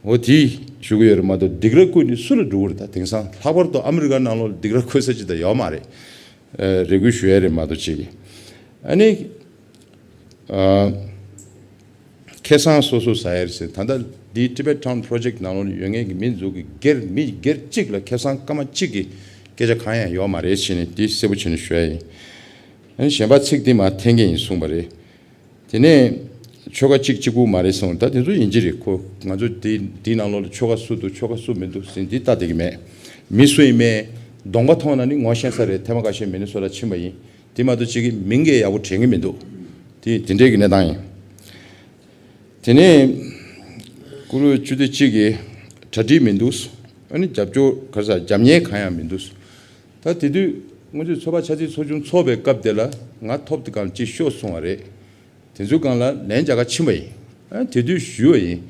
འོ་དེ་ཞུ་གི་ཡོད་རེད་མ་གཏོགས་སྡིགས་ར་བསྐུལ་ནས་སུ་ལ་འགྲོ་གི་རེད། ད་དེང་སང་ལྷག་པར་དུ་ཨ་མི་རི་ཀ་ནང་ལོགས་ལ་སྡིགས་ར་བསྐུལ་ས་ཅིག་ད་ཡོད་མ་རེད། ཨ་རེ་སྐུལ་ཞུ་ཡ་རེད་མ་གཏོགས་ཅིག་ཨ་ནི་ཨ་ཁེ་བཟང་སོ་སོ་ཟ་ཡ་རེད་ཟེར། ད་ལྟ་འདི་Tibet Town Project ནང་ལོགས་ལ་ཡོད་མཁན་གྱི་མི་ཚོ་གི་སྒེར་མི་སྒེར་གཅིག་ལ་ཁེ་བཟང་སྐར་མ་གཅིག་གི་སྐད་ཆ་གང་ཡང་ཡོད་མ་རེད་ཟེར་ནས་འདི་གསལ་པོ་བྱས་ནས་ཞུ་ཡ་ཡིན། ཨ་ནི་གཞན་པ་ཚིག་འདི་མར་འཐེན་གྱི་ཡིན་གསུངས་པ་རེད། དེ་ནས་ཆོལ་ཁ་གཅིག་གཅིག་པུ་མ་རེད་གསུངས། ད་དེ་ཚོ་ཡིན་གྱི་རེད། ཁོ་ང་ཚོ་དེ་འདི་ནང་ལོགས་ལ་ཆོལ་ཁ་སུ་འདུག་ཆོལ་ཁ་སུ་མི་འདུག་ཟེར་འདི་ལྟ་བསྡད་ཀྱི་མེད། མི་སུ་ཡིན་མིན་གདོང་པ་མཐོང་ན་ནི་ངོ་ཤེས་ས་རེད། ཐེངས་མ་ཁ་ཤས་མི་ནི་སོ་ཊ་ཕྱིན་པ་ཡིན། དེ་མ་གཏོགས་གཅིག་གི་མིང་གི་ཡག་པོ་དྲན་གྱི་མི་འདུག་དེ་དེ་འདྲའི་གི་གནས་སྟངས་ཡིན། དེ་ནས་བཀུར་འོས་བཅུ་དེ་གཅིག་གི་གྲ་སྒྲིག་མི་འདུག་ཨ་ནི་རྒྱབ་སྐྱོར་ག་རེ་ཟ་རྒྱབ་གཉེར་གང་ཡང་མི་འདུག་ད་དེ་དུས་སྔོན་ཆད་ཚོགས་པ་ཆ་ཚིག་ཚོགས་ཆུང་ཚོགས་པའི་སྐབས་དེ་ལ་ང་ཐོབ་དེ་གང་ཅིག་ཤོག་གསུང་བ་རེད། དེ་ཚོའི་སྒང་ལ་ལན་རྒྱག་ག་ཕྱིན་པ་ཡིན། ཨ་དེ་དུས་ཞུས་པ་ཡིན།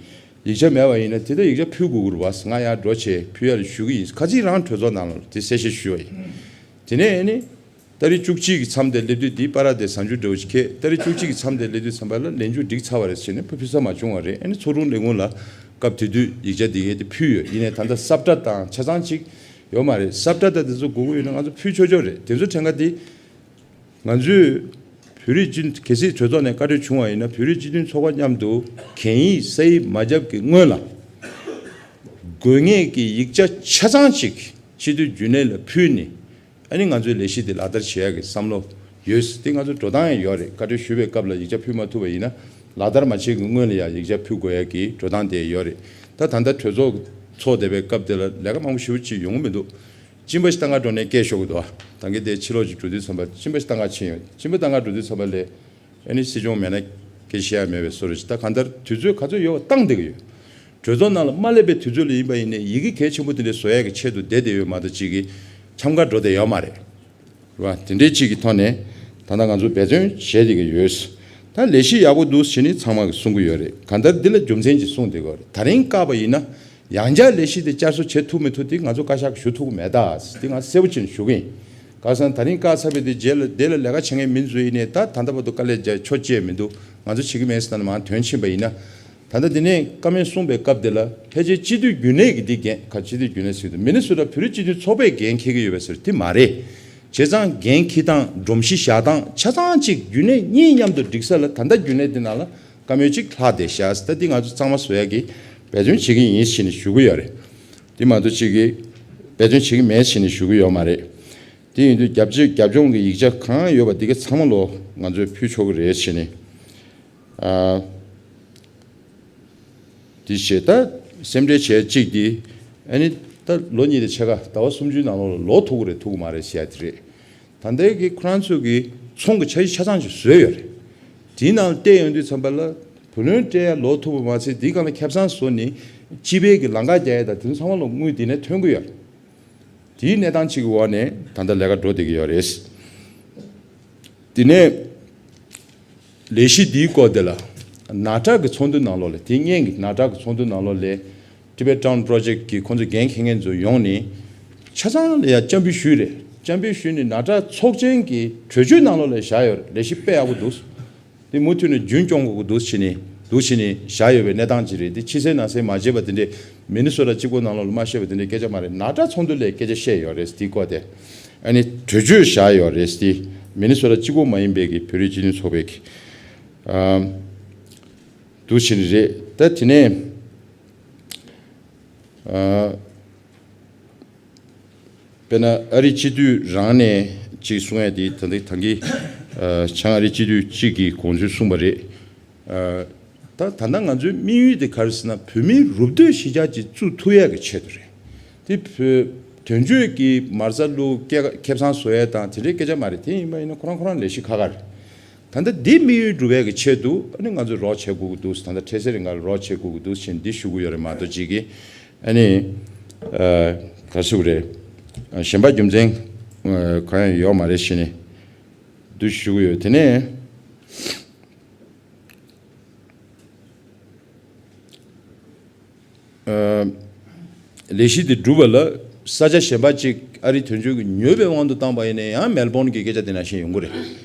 ཡིག་ཆ་མེད་པ་ཡིན་ན་དེ་ལྟར་ཡིག་ཆ་ཕུལ་དགོས་ཀྱི་རེད་བ། ང་ཡར་འགྲོ་བྱས་ཕུལ་ཡ་ལ་ཞུ་གི་ཡིན། ཁ་ཚིག་རང་གྲོས་ཚོགས་ནང་ལ་དེ་གསལ་བཤད་ཞུས་པ་ཡིན། དེ་ནས་ཨ་ནི། ཏ་རིག་བཅུ་གཅིག་གི་མཚམས་དེར་སླེབས་དུས། འདི་པ་ར་དེ་གཟའ་མཇུག་འདྲ་བོ་ཞིག་འཁེལ། ཏ་རིག་བཅུ་གཅིག་གི་མཚམས་དེར་སླེབས་དུས་ཙམ་པ་ལ་ལས་འགུལ་འགྲིག་ཚར་བ་རེད་ཟེར་ནས་ཕར་ཕུལ་ས་མ་བྱུང་བ་རེད། ཨ་ནི་ཚོགས་དྲུང་ལས་ཁུངས་ལ་སྐབས་དེ་དུས་ཡིག་ཆ་འདི་གས་དེ་ཕུལ་ཡོད། ཡིན་ནའི་ད་ལྟ་ས་བཀྲ་དང་ཆ་ཚང་གཅིག་ཡོད་མ་རེད། ས་བཀྲ་དང་དེ་ཚོ་དགོས་ཀྱི་ཡོད་ན་ང་ཚོ་ཕུལ་ཆོག་ཆོག་རེད། དེ་ཚོ་ཕྲན་ཁ་དེ་ང་ཚོས་བོད་རིགས་སྤྱི། གལ་སྲིད་གྲོས་ཚོགས་ནས་བཀའ་འཁྲོལ་བྱུང་བ་ཡིན་ན། བོད་རིགས་སྤྱི་མཐུན་ཚོགས་པ་མཉམ་དུ་གན་ཡིག་ས་ཡིག་མ་བརྒྱབ་ཀྱི་སྔོན་ལ། དགོས་ངེས་ཀྱི་ཡིག་ཆ་ཆ་ཚང་གཅིག་སྤྱི་འཐུས་རྒྱུན་ལས་ལ་ཕུལ་ནས། ཨ་ནི་ང་ཚོའི་ལས་གཞི་འདི་ལག་བསྟར་བྱེད་ཡག་གི་བསམ་བློ་ཡོད། དེ་ང་ཚོ་འགྲོ་སྟངས་ཡང་ཡོད་རེད། བཀའ་འཁྲོལ་ཞུ་བའི་སྐབས་ལ་ཡིག་ཆ་ཕུལ་མ་ཐུབ་པ་ཡིན་ན། ལག་བསྟར་མ་བྱེད་ཀྱི་སྔོན་ལ་ཡང་ཡིག་ཆ་ཕུལ་དགོས་ཡག་གི་འགྲོ་སྟངས་དེ་ཡོད་རེད། ད་ད་ལྟ་གྲོས་ཚོགས་ཚོགས་བསྡད་པའི་སྐབས་དེ་ལ་ལས་ཀ་མང་པོ་ཞེ་པོ་ཅིག་ཡོང་གི་མི་འདུག་གཅིན་པ་ཞིག་བཏང་ག་འགྲོ་ནས་སྐད་ཤོར་གི་འདུག་ད་གིན་དེ་ཕྱི་ལོགས་ཅིག་འགྲོ་དུས་ཙམ་པ་གཅིན་པ་ཞིག་བཏང་ག་ཕྱིན་ཡོད། གཅིན་པ་བཏང་ག་འགྲོ་དུས་ཙམ་པ་ལས། ཨ་ནི་སྲིད་སྐྱོང་མེད་ན་སྐད་ཆ་བཤད་ཡ་མེད་པའི་བཟོ་འདྲ་ཞིག་ད་གང་ལྟར་དུས་ཚོད་ག་ཚོད་ཡོད་པ་བཏང་བསྡད་ཀྱི་ཡོད། གྲོས་ཚོགས་ནང་ལ་མ་སླེབས་པའི་དུས་ཚོད་ལ་ཡིན་པ་ཡིན་ནའི་ཡི་གེ་གལ་ཆེན་པོ་དེ་འདྲ་བཟོ་ཡ་གི་ཆེད་དུ་བསྡད་བསྡད་ཡོད་མ་གཏོགས་ཅིག་གི་འཆམ་ཁ་འགྲོ་བསྡད་ཡོད་མ་རེད། རེད་བ། དེ་འདྲའི་ཅིག་གི་ཐོག་ནས་ད་ལྟ་ང་ཚོ་འབད་བརྩོན་བྱས་བསྡད་ཀྱི་ཡོད། ད་ལས་གཞི་ཡག་པོ་འདུག་ཟེར་ནས་ཚང་མ་གིས་གསུང་གི་ཡོད་རེད། གང་ལྟར་འདི་ལ་རྒྱུ་མཚན་ཅིག་གསུངས་བསྡད་ཀྱི་ཡོད་རེད། ད་རིང་བཀག་པ་ཡིན་ན། ཡང་བསྐྱར་ལས་གཞི་དེ་བསྐྱར་གསོ་བྱེད་ཐུབ་མི་ཐུབ་དེ་ང་ཚོ་བཀའ་ཤག་ཞུ་ཐུབ་ཀྱི་མེད་ད། དེ་ང་གསལ་པོ་བྱས་ནས་ཞུ་གི་ཡིན། ཁ་སང་ད་རིང་བཀག་ཚར་བའི་དེ་རྗེས་ལ་དེ་ལ་ལས་ཀ་བྱེད་མཁན་མི་ཚོ་ཡིན་ནའི་ད་ད་ལྟ་བར་དུ་དཀའ་ལས་རྒྱག་ཆོག་ཅེས་མི་འདུག་ང་ཚོ་བྱེད་ཀྱི་མེད་ཟེར་ན་མར་དོན་ཕྱིན་པ་ཡིན་ན། ད་ལྟ་དེ་ནས་བཀའ་མོལ་གསུངས་པའི་སྐབས་དེ་ལ་ཕལ་ཆེར་སྤྱི་འཐུས་རྒྱུན་ལས་ཀྱི་འདི་འགན་ཁ། སྤྱི་འཐུས་རྒྱུན་ལས་ཟེར་དུས་མི་ནི་སོ་ཊ་བོད་རིགས་སྤྱི་མཐུན་ཚོགས་པས་འགན་འཁྱེར་གྱི་ཡོད་པ་ཟེར་དེ་མ་རེད། བྱས་ཙང་འགན་འཁྱེར་སྟངས་སྒྲོམ་གཞི་བཞག་སྟངས་ཆ་ཚང་གཅིག་རྒྱུན་ལས་གཉིས་མཉམ་དུ་སྒྲིག་ས་ལ་ད་ལྟ་རྒྱུན་ལས་འདི་ནང་ལ། བཀའ་མོལ་གཅིག་ལྷག་བསྡད་ཤག་ད་འདི་ང་ཚོ་གཙང་མ་བཟོ་ཡག་གི་འབད་བརྩོན་བྱེད་ཀྱི་ཡིན་ཞེས་ནས་ཞུ་གི་ཡོད་རེད། དེ་མ་གཏོགས་གཅིག་གི་འབད་བརྩོན་བྱེད་ཀྱི་མེད་ཞེས་ནས་ཞུ་གི་ཡོད་མ་རེད། དེ་ཡིན་དུས་རྒྱབ་ཆེ་རྒྱབ་ལྗོངས་ཀྱི་ཡིག་ཆ་གང་ཡོད་པ་འདི་ག་ཚང་མ་ལོ་ང་ཚོས་ཕུལ་ཆོག་གི་རེད་ཞེས་ནས། ཨ། དེ་བྱས་ད་སེམས་ཁྲལ་བྱས་གཅིག་དེ། ཨ་ནི་ད་ལོ་གཉིས་དང་ཕྱེད་ཀ་ཟླ་བ་སུམ་ཅུའི་ནང་ལོགས་ལ་ལོག་ཐུབ་ཀྱི་རེད་ཐུབ་ཀྱི་མ་རེད་ཟེར་ཡ་དེ་རེད། ད་ལྟའི་གི་ཁོ་རང་ཚོ་གི་ཚོང་གི་འཆར་གཞི་ཆ་ཚང་ཅིག་བཟོས་ཡོད་རེད། དེའི་ནང་ལ་བལྟས་ཡོང་དུས་ཙམ་པ་ལ་བུ་ལོན་སྤྲད་ཡ་ལོག་ཐུབ་པ་མ་ཚད་དེའི་སྒང་ལ་ཁེ་བཟང་བཟོ་ནས་སྤྱི་པའི་གི་ལམ་ཁ་རྒྱག་ཡ་དང་དེ་ཚོ་ཚང་མ་ལ་དངུལ་དེ་ནས་ཐོན་གི་ཡོད་རེད། དེའི་གནས་སྟངས་གཅིག་གི་འོག་ནས་ད་ལྟ་ལས་ཀ་འགྲོ་བསྡད་ཀྱི་ཡོད་རེད། དེ་ནས་ལས་གཞི་འདིའི་སྐོར་དེ་ལ་ནཱ་ཊ་གི་ཚོགས་འདུ་ནང་ལོགས་ལ། དེ་སྔོན་གྱི་ནཱ་ཊ་གི་ཚོགས་འདུ་ནང་ལོགས་ལ་Tibet Town Project གི་ཁོང་ཚོ་འགན་འཁྱེར་མཁན་ཚོ་ཡོང་ནས་ཆ་ཚང་ལ་ཡ་སྐྱབས་འཇུག་ཞུས་རེད། སྐྱབས་འཇུག་ཞུས་ནས་ནཱ་ཊ་ཚོགས་ཆེན་གྱི་གྲོས་ཆོད་ནང་ལོགས་ལ་བཞག་ཡོད་རེད། ལས་གཞི་དཔེ་ཡག་པོ་འདུག་དེ་མུ་མཐུད་ནས་རྒྱུན་སྐྱོང་དགོས་ཀྱི་འདུག་བྱས་ནས་འདུག་བྱས་ནས་བཞག་ཡོད་པའི་གནས་སྟངས་ཅིག་རེད། དེ་ཕྱི་གསལ་ནང་གསལ་མ་བྱས་པ་དེ་འདྲས་མི་ནི་སོ་ཊ་གཅིག་པོ་ནང་ལོགས་ལ་མ་བཤད་པ་དེ་འདྲས་སྐད་ཆ་མ་རེད། ནཱ་ཊ་ཚོགས་འདུ་ལ་སྐད་ཆ་བཤད་ཡོད་རེད་དེའི་སྐོར་དེ། ཨ་ནི་གྲོས་ཆོད་བཞག་ཡོད་རེད་དེ། མི་ནི་སོ་ཊ་གཅིག་པོ་མ་ཡིན་པའི་གི་བོད་རིགས་སྤྱི་མཐུན་ཚོགས་པའི་གི། ཨ། འདུག་བྱས་ནས་རེད། ད་དེ་ནས། ཨ། དཔེར་ན་ཨ་རི་སྤྱི་འཐུས་རང་ནས་ཅིག་གསུང་ཡ་དེ་ད་ལྟ་ད་གིན་ཨ་བྱང་ཨ་རི་སྤྱི་འཐུས་གཅིག་གིས་དགོངས་ཚུལ་གསུངས་པ་རེད། ཨ། ད་ད་ལྟ་ང་ཚོའི་དམིགས་ཡུལ་དེ་ག་རེ་ཟེར་ན་བོད་མིའི་རུབ་སྡོད་གཞིས་ཆགས་ཅིག་བཙུགས་ཐུབ་ཡ་གི་ཆེད་དུ་རེད། དེ་བོད་དོན་གཅོད་ཀྱི་མ་རྩ་བླུག་སྐད་ཁེ་བཟང་བཟོ་ཡ་དང་དེ་འདྲའི་སྐད་ཆ་མ་རེད། དེ་ཡིན་པ་ཡིན་ན་ཁོ་རང་ཁོ་རང་ལས་གཞི་ཁག་ཁག་རེད། ད་ལྟ་འདི་དམིགས་ཡུལ་འགྲུབ་ཡ་གི་ཆེད་དུ་ཨ་ནི་ང་ཚོས་རོགས་བྱེད་དགོས་ཀྱི་འདུག་ད་ལྟ་འཕྲལ་སེལ་རིང་ག་ལ་རོགས་བྱེད་དགོས་ཀྱི་འདུག་ཟེར་འདི་ཞུ་གི་ཡོད་རེད་མ་གཏོགས་ཅིག་གིས། ཨ་ནི། ཨ། ག་རེ་ཟེར་དགོས་རེད། གཞན་པ་རྒྱུ་མཚན་གང་ཡང་ཡོད་མ་རེད་ཞེས་ནས་འདི་ཞུ་གི་ཡོད། དེ་ནས། ཨ། ལས་གཞི་འདི་སྒྲུབ་པ་ལ་ས་ཆ་གཞན་པ་ཅིག་ཨ་རིའི་དོན་གཅོད་ཀྱིས་ཉོས་པའི་དབང་དུ་བཏང་པ་ཡིན་ན་ཡང་མེལ་བོན་གྱི་སྐད་ཆ་དེ་ནང་བཞིན་ཡོང་གི་རེད།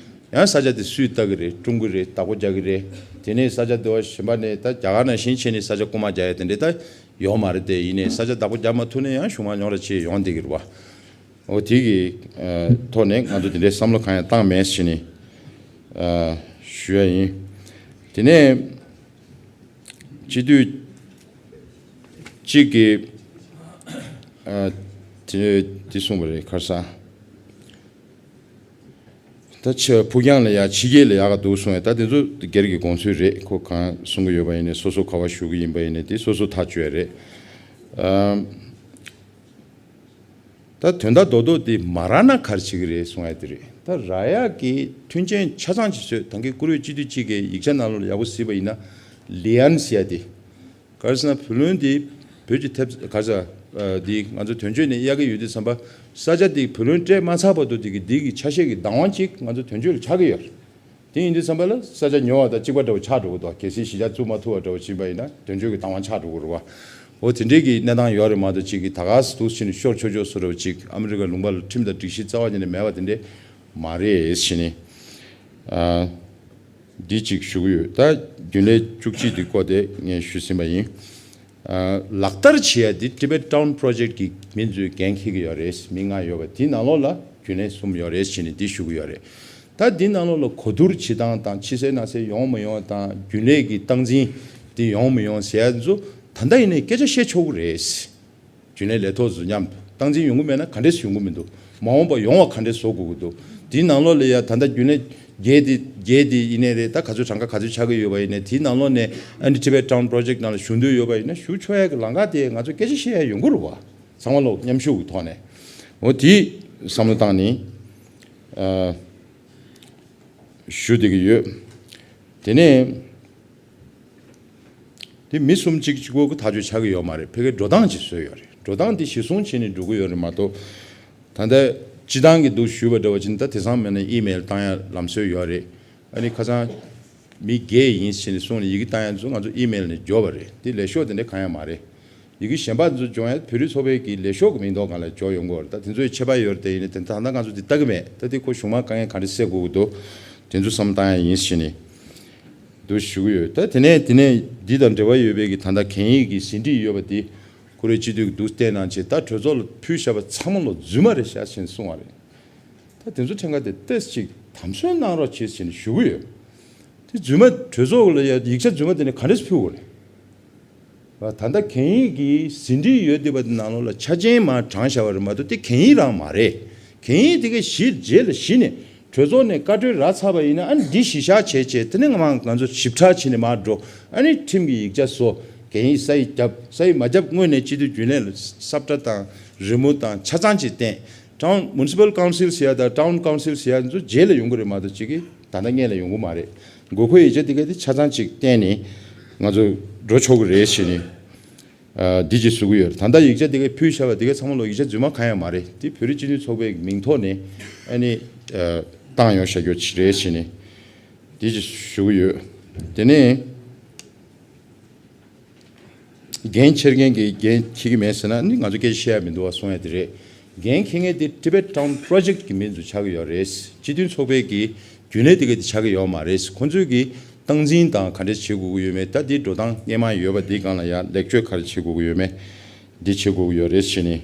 ཡང་ས་ཆ་དེ་སུས་བལྟ་གི་རེད། བསྐྲུན་གི་རེད། བདག་པོ་རྒྱག་གི་རེད། དེ་ནས་ས་ཆ་དེ་བ་གཞན་པ་ནས་ད་རྒྱ་གར་ནང་བཞིན་བྱས་ནས་ས་ཆ་རྐུ་མ་རྒྱག་ཡ་དེ་འདྲས་ད་ཡོད་མ་རེད་དེ། ཡིན་ནའི་ས་ཆ་བདག་པོ་རྒྱག་མ་ཐུབ་ན་ཡང་གཞུང་མང་རྙོག་དྲ་ཅིག་ཡོང་བསྡད་ཀྱི་རེད་བ། འོ་དེ་གི་ཐོག་ནས་ང་ཚོ་དེ་འདྲའི་བསམ་བློ་གང་ཡང་བཏང་མེད་ཟེར་ནས་ཞུ་ཡ་ཡིན། དེ་ནས་སྤྱི་འཐུས་གཅིག་གིས་དེ་དེ་གསུངས་པ་རེད། ག་རེ་ཟེར། ད་ཕྱི་ཕུགས་རྒྱང་ལ་ཡ་ཕྱི་རྒྱལ་ལ་ཡག་ག་འདུག་གསུངས་ཡ། ད་དེ་ཚོ་སྒེར་གྱི་དགོངས་ཚུལ་རེད། ཁོ་གང་གསུང་གི་ཡོད་པ་ཡིན་ནའི་སོ་སོ་ག་བ་བཞུགས་ཀྱི་ཡིན་པ་ཡིན་ནའི་དེ་སོ་སོ་ཐག་གཅོད་ཡ་རེད། ཨམ། ད་དོན་དག་རྡོག་རྡོག་དེ་མ་རག་ན་ག་རེ་བྱེད་ཀྱི་རེད་གསུང་ཡ་དེ་རེད། ད་རག་ཡག་གི་མཐུན་རྐྱེན་ཆ་ཚང་ཅིག་བཟོས། ད་གིན་བཀུར་འོས་སྤྱི་འཐུས་གཅིག་གིས་ཡིག་ཆ་ནང་ལོགས་ལ་ཡག་པོ་གཟིགས་པ་ཡིན་ན་ལི་ཨན་ཟེར་ཡ་དེ། ག་རེ་ཟེར་ན་བུ་ལོན་དེ་བོད་ཀྱི་ཐེབས་ག་རེ་ཟེར། ཨ། དེ་ང་ཚོ་དོན་གཅོད་ནས་གཡར་གྱི་ཡོད་དུས་ཙམ་པ་ས་ཆ་དེ་བུ་ལོན་སྤྲད་མ་ཚར་བར་དུ་དེ་གི་དེ་གི་ཆ་ཤས་ཀྱི་བདག་དབང་གཅིག་ང་ཚོ་དོན་གཅོད་ལ་ཆགས་ཀྱི་ཡོད་རེད། དེ་ཡིན་དུས་ཙམ་པ་ལ་ས་ཆ་ཉོ་བ་དང་གཅིག་པ་འདྲ་བོ་ཆགས་འགྲོ་གི་འདུག་གལ་སྲིད་གཞིས་ཆགས་བཙུགས་མ་ཐུབ་པ་འདྲ་བོ་ཕྱིན་པ་ཡིན་ན་དོན་གཅོད་ཀྱི་བཏང་བ་ཆགས་འགྲོ་གི་རེད་བ། འོ་དེ་འདྲའི་གི་གནས་སྟངས་ཡོད་རེད་མ་གཏོགས་གཅིག་གི་ད་ག་སེ་འདུག་ཕྱིན་ཤོར་ཆོག་ཆོག་བཟོ་འདྲ་བོ་གཅིག་ཨ་མི་རི་ཀ་ལུང་པ་ལ་ཁྲིམས་དང་སྒྲིག་གཞི་རྩ་བ་ཉིད་ནས་མེད་པ་དེ་འདྲས་མ་རེད་ཕྱིན་ནས། ཨ། འདི་གཅིག་ཞུ་གི་ཡོད། ད་རྒྱུན་ལས་བཅུ་གཅིག་འདི་སྐོར་དེ་ངས་ཞུས་ཟིན་པ་ཡིན། ཨ། ལག་བསྟར་བྱེད་ཡ་འདི་Tibet Town Project གི་མི་ཚོས་འགན་འཁྱེར་གྱི་ཡོད་རེད། མི་ལྔ་ཡོད་པ་དེའི་ནང་ལོགས་ལ་རྒྱུན་ལས་གསུམ་ཡོད་རེད་ཟེར་ནས་འདི་ཞུ་གི་ཡོད་རེད། ད་འདི་ནང་ལོགས་ལ་གོ་བསྡུར་བྱེད་སྟངས་དང་ཕྱི་གསལ་ནང་གསལ་ཡོང་མི་ཡོང་དང་རྒྱུན་ལས་ཀྱི་སྟངས་འཛིན་འདི་ཡོང་མི་ཡོང་ཟེར་ཡ་ཚོ་ད་ལྟ་ཡིན་ནའི་སྐད་ཆ་བཤད་ཆོག་གི་རེད། རྒྱུན་ལས་ལས་ཐོག་ཚོ་མཉམ་དུ་སྟངས་འཛིན་ཡོང་གི་མེད་ན་ག་འདྲས་ཡོང་གི་མི་འདུག་མ་འོངས་པ་ཡོང་བ་ག་འདྲས་བཟོ་དགོས་ཀྱི་འདུག་དེའི་ནང་ལོགས་ལ་ཡ་ད་ལྟ་རྒྱུན་ལས་བརྒྱད་དེ་བརྒྱད་དེ་ཡིན་ནའི་རེད། ད་ག་ཚོད་གྲངས་ཀ་ག་ཚོད་ཆགས་ཀྱི་ཡོད་པ་ཡིན་ནའི་དེའི་ནང་ལོགས་ནས་ཨ་ནི་Tibet Town Project ནང་ལ་ཞུགས་འདོད་ཡོད་པ་ཡིན་ན་ཞུགས་ཆོག་ཡ་གི་ལམ་ཁ་དེ་ང་ཚོ་སྐད་ཆ་བཤད་ཡ་ཡོང་གི་རེད་བ། ཚང་མ་ལོག་མཉམ་ཞུགས་ཀྱི་ཐོག་ནས་འོ་དེ་བསམ་བློ་བཏང་ནས་ཨ། ཞུ་བསྡད་ཀྱི་ཡོད། དེ་ནས་དེ་མི་གསུམ་གཅིག་གཅིག་པོ་གི་ཐག་གཅོད་ཆགས་ཀྱི་ཡོད་མ་རེད། ཕ་གིའི་འགྲོ་སྟངས་ཅིག་བཟོས་ཡོད་རེད། འགྲོ་སྟངས་དེ་གཞི་བཟུང་བྱས་ནས་འགྲོ་གི་ཡོད་རེད་མ་གཏོགས། ད་ལྟ་སྤྱི་བཏང་གི་འདུག་ཞུས་པ་འདྲ་བ་ཅིག་ད་དེང་སང་མེད་ན་ཨི་མེལ་བཏང་ཡ་ལམ་སྲོལ་ཡོད་རེད། ཨ་ནི་ཁ་སང་མི་བརྒྱད་ཡིན་ཟེར་ནས་གསུངས་ནས་ཡི་གེ་བཏང་ཡ་ཚོ་ང་ཚོ་ཨི་མེལ་ནས་འབྱོར་བ་རེད། དེ་ལས་ཤོག་དེ་འདྲ་གང་ཡང་མ་རེད། ཡི་གེ་གཞན་པ་ཚོ་སྦྱོང་ཡ་བོད་རིགས་ཚོགས་པའི་གི་ལས་ཤོག་གི་མིང་ཐོག་སྒང་ལ་འཇོག་ཡོང་གི་ཡོད་རེད། ད་དེ་ཚོའི་ཁྱད་པར་ཡོད་རེད། དེ་ཡིན་ནའི་དེ་ད་ལྟ་ང་ཚོ་དེ་ལྟ་གི་མེད། ད་དེ་ཁོ་གཞུང་མ་དཀའ་ངལ་ག་འདྲ་སེལ་དགོས་ཀྱི་འདུག་དེ་ཚོ་བསམ་བཏང་ཡ་ཡིན་ཟེར་ནས་འདུག་ཞུ་གི་ཡོད། ད་དེ་ནས་དེ་ནས་འདི་དང་འབྲེལ་བ་ཡོད་པའི་གི་ད་ལྟ་གན་ཡིག་གི་ཟིན་བྲིས་ཡོད་པ་དེ་ཁོ་རའི་སྤྱི་འཐུས་ཀྱི་འདུག་བལྟས་གནང་བྱས། ད་གྲོས་ཚོགས་ལ་ཕུལ་བཞག་པ་ཚང་མ་ལོ་རྫུན་མ་རེད་ཤག་ཟེར་ནས་གསུངས་པ་རེད། ད་དེ་ཚོ་ཕྲན་ཁ་དེ་ཏོག་ཙམ་ཅིག་དམ་སྲོལ་གནང་རོགས་བྱེད་ཟེར་ནས་ཞུ་གི་ཡོད། དེ་རྫུན་མ་གྲོས་ཚོགས་ལ་ཡ་ཡིག་ཆ་རྫུན་མ་དེ་ནས་ག་འདྲས་ཕུལ་དགོས་རེད། ད་ལྟ་གན་ཡིག་གི་ཟིན་བྲིས་ཡོད་བསྡད་པ་དེ་ནང་ལོགས་ལ་ཆ་རྐྱེན་མར་དྲངས་བཞག་པ་རེད་མ་གཏོགས་དེ་གན་ཡིག་རང་མ་རེད། གན་ཡིག་དེ་གའི་གཞི་རྗེས་ལ་གཞི་ནས་གྲོས་ཚོགས་ནས་བཀའ་འཁྲོལ་རག་ཚར་བ་ཡིན་ན་ཨ་ནི་འདི་གཞི་བཞག་བྱས་བྱས་དེ་ནས་ང་མ་ང་ཚོ་ཞིབ་ཕྲ་བྱས་ནས་མར་འགྲོ། ཨ་ནི་ཁྲིམས་ཀྱི་ཡིག་ཆ་བཟོ། གན་ཡིག་ས་ཡིག་བརྒྱབ། ས་ཡིག་མ་བརྒྱབ་སྔོན་ནས་སྤྱི་འཐུས་རྒྱུན་ལས་ལ་ས་བཀྲ་དང་རི་མོ་དང་ཆ་ཚང་ཅིག་བསྟན། Town Municipal Council ཟེར་ཡ་དང་Town Council ཟེར་ཡ་ཚོ་རྗེས་ལ་ཡོང་གི་རེད་མ་གཏོགས་གཅིག་གིས་ད་ལྟ་སྔོན་ལ་ཡོང་གི་མ་རེད། དགོས་མཁོའི་ཡིག་ཆ་དེ་ག་དེ་ཆ་ཚང་གཅིག་བསྟན་ནས་ང་ཚོ་འགྲོ་ཆོག་གི་རེད་ཟེར་ནས་ཨ་འདི་ཅིག་ཞུ་གི་ཡོད། ད་ལྟ་ཡིག་ཆ་དེ་ག་ཕུལ་བཞག་པ་དེ་ག་ཚང་མ་ལོ་ཡིག་ཆ་རྫུན་མ་གང་ཡང་མ་རེད། དེ་བོད་རིགས་སྤྱི་མཐུན་ཚོགས་པའི་མིང་ཐོག་ནས་ཨ་ནི་ཨ་བཏང་ཡོང་བཞག་རྒྱུ་ཅིག་རེད་ཟེར་ནས་འདི་ཅིག་ཞུ་གི་ཡོད། དེ་ནས། འགན་འཁྱེར་མཁན་གྱིས་འགན་འཁྱེར་གྱི་མེད་ཟེར་ན་ནི་ང་ཚོ་སྐད་ཆ་བཤད་ཡ་མི་འདུག་བ་གསུང་ཡ་དེ་རེད། འགན་འཁྱེར་མཁན་དེ་Tibet Town Project གི་མི་ཚོ་ཆགས་ཀྱི་ཡོད་རེད། སྤྱི་མཐུན་ཚོགས་པའི་གི་རྒྱུན་ལས་དེ་ག་དེ་ཆགས་ཀྱི་ཡོད་མ་རེད། ཁོང་ཚོས་གི་སྟངས་འཛིན་དང་ག་འདྲས་བྱེད་དགོས་ཀྱི་ཡོད་མེད་ད་དེ་འགྲོ་སྟངས་སྔོན་མ་ཡོད་པ་དེའི་སྒང་ལ་ཡ་ལེགས་བཅོས་ག་རེ་བྱེད་དགོས་ཀྱི་ཡོད་མེད་འདི་བྱེད་དགོས་ཀྱི་ཡོད་རེད་ཟེར་ནས་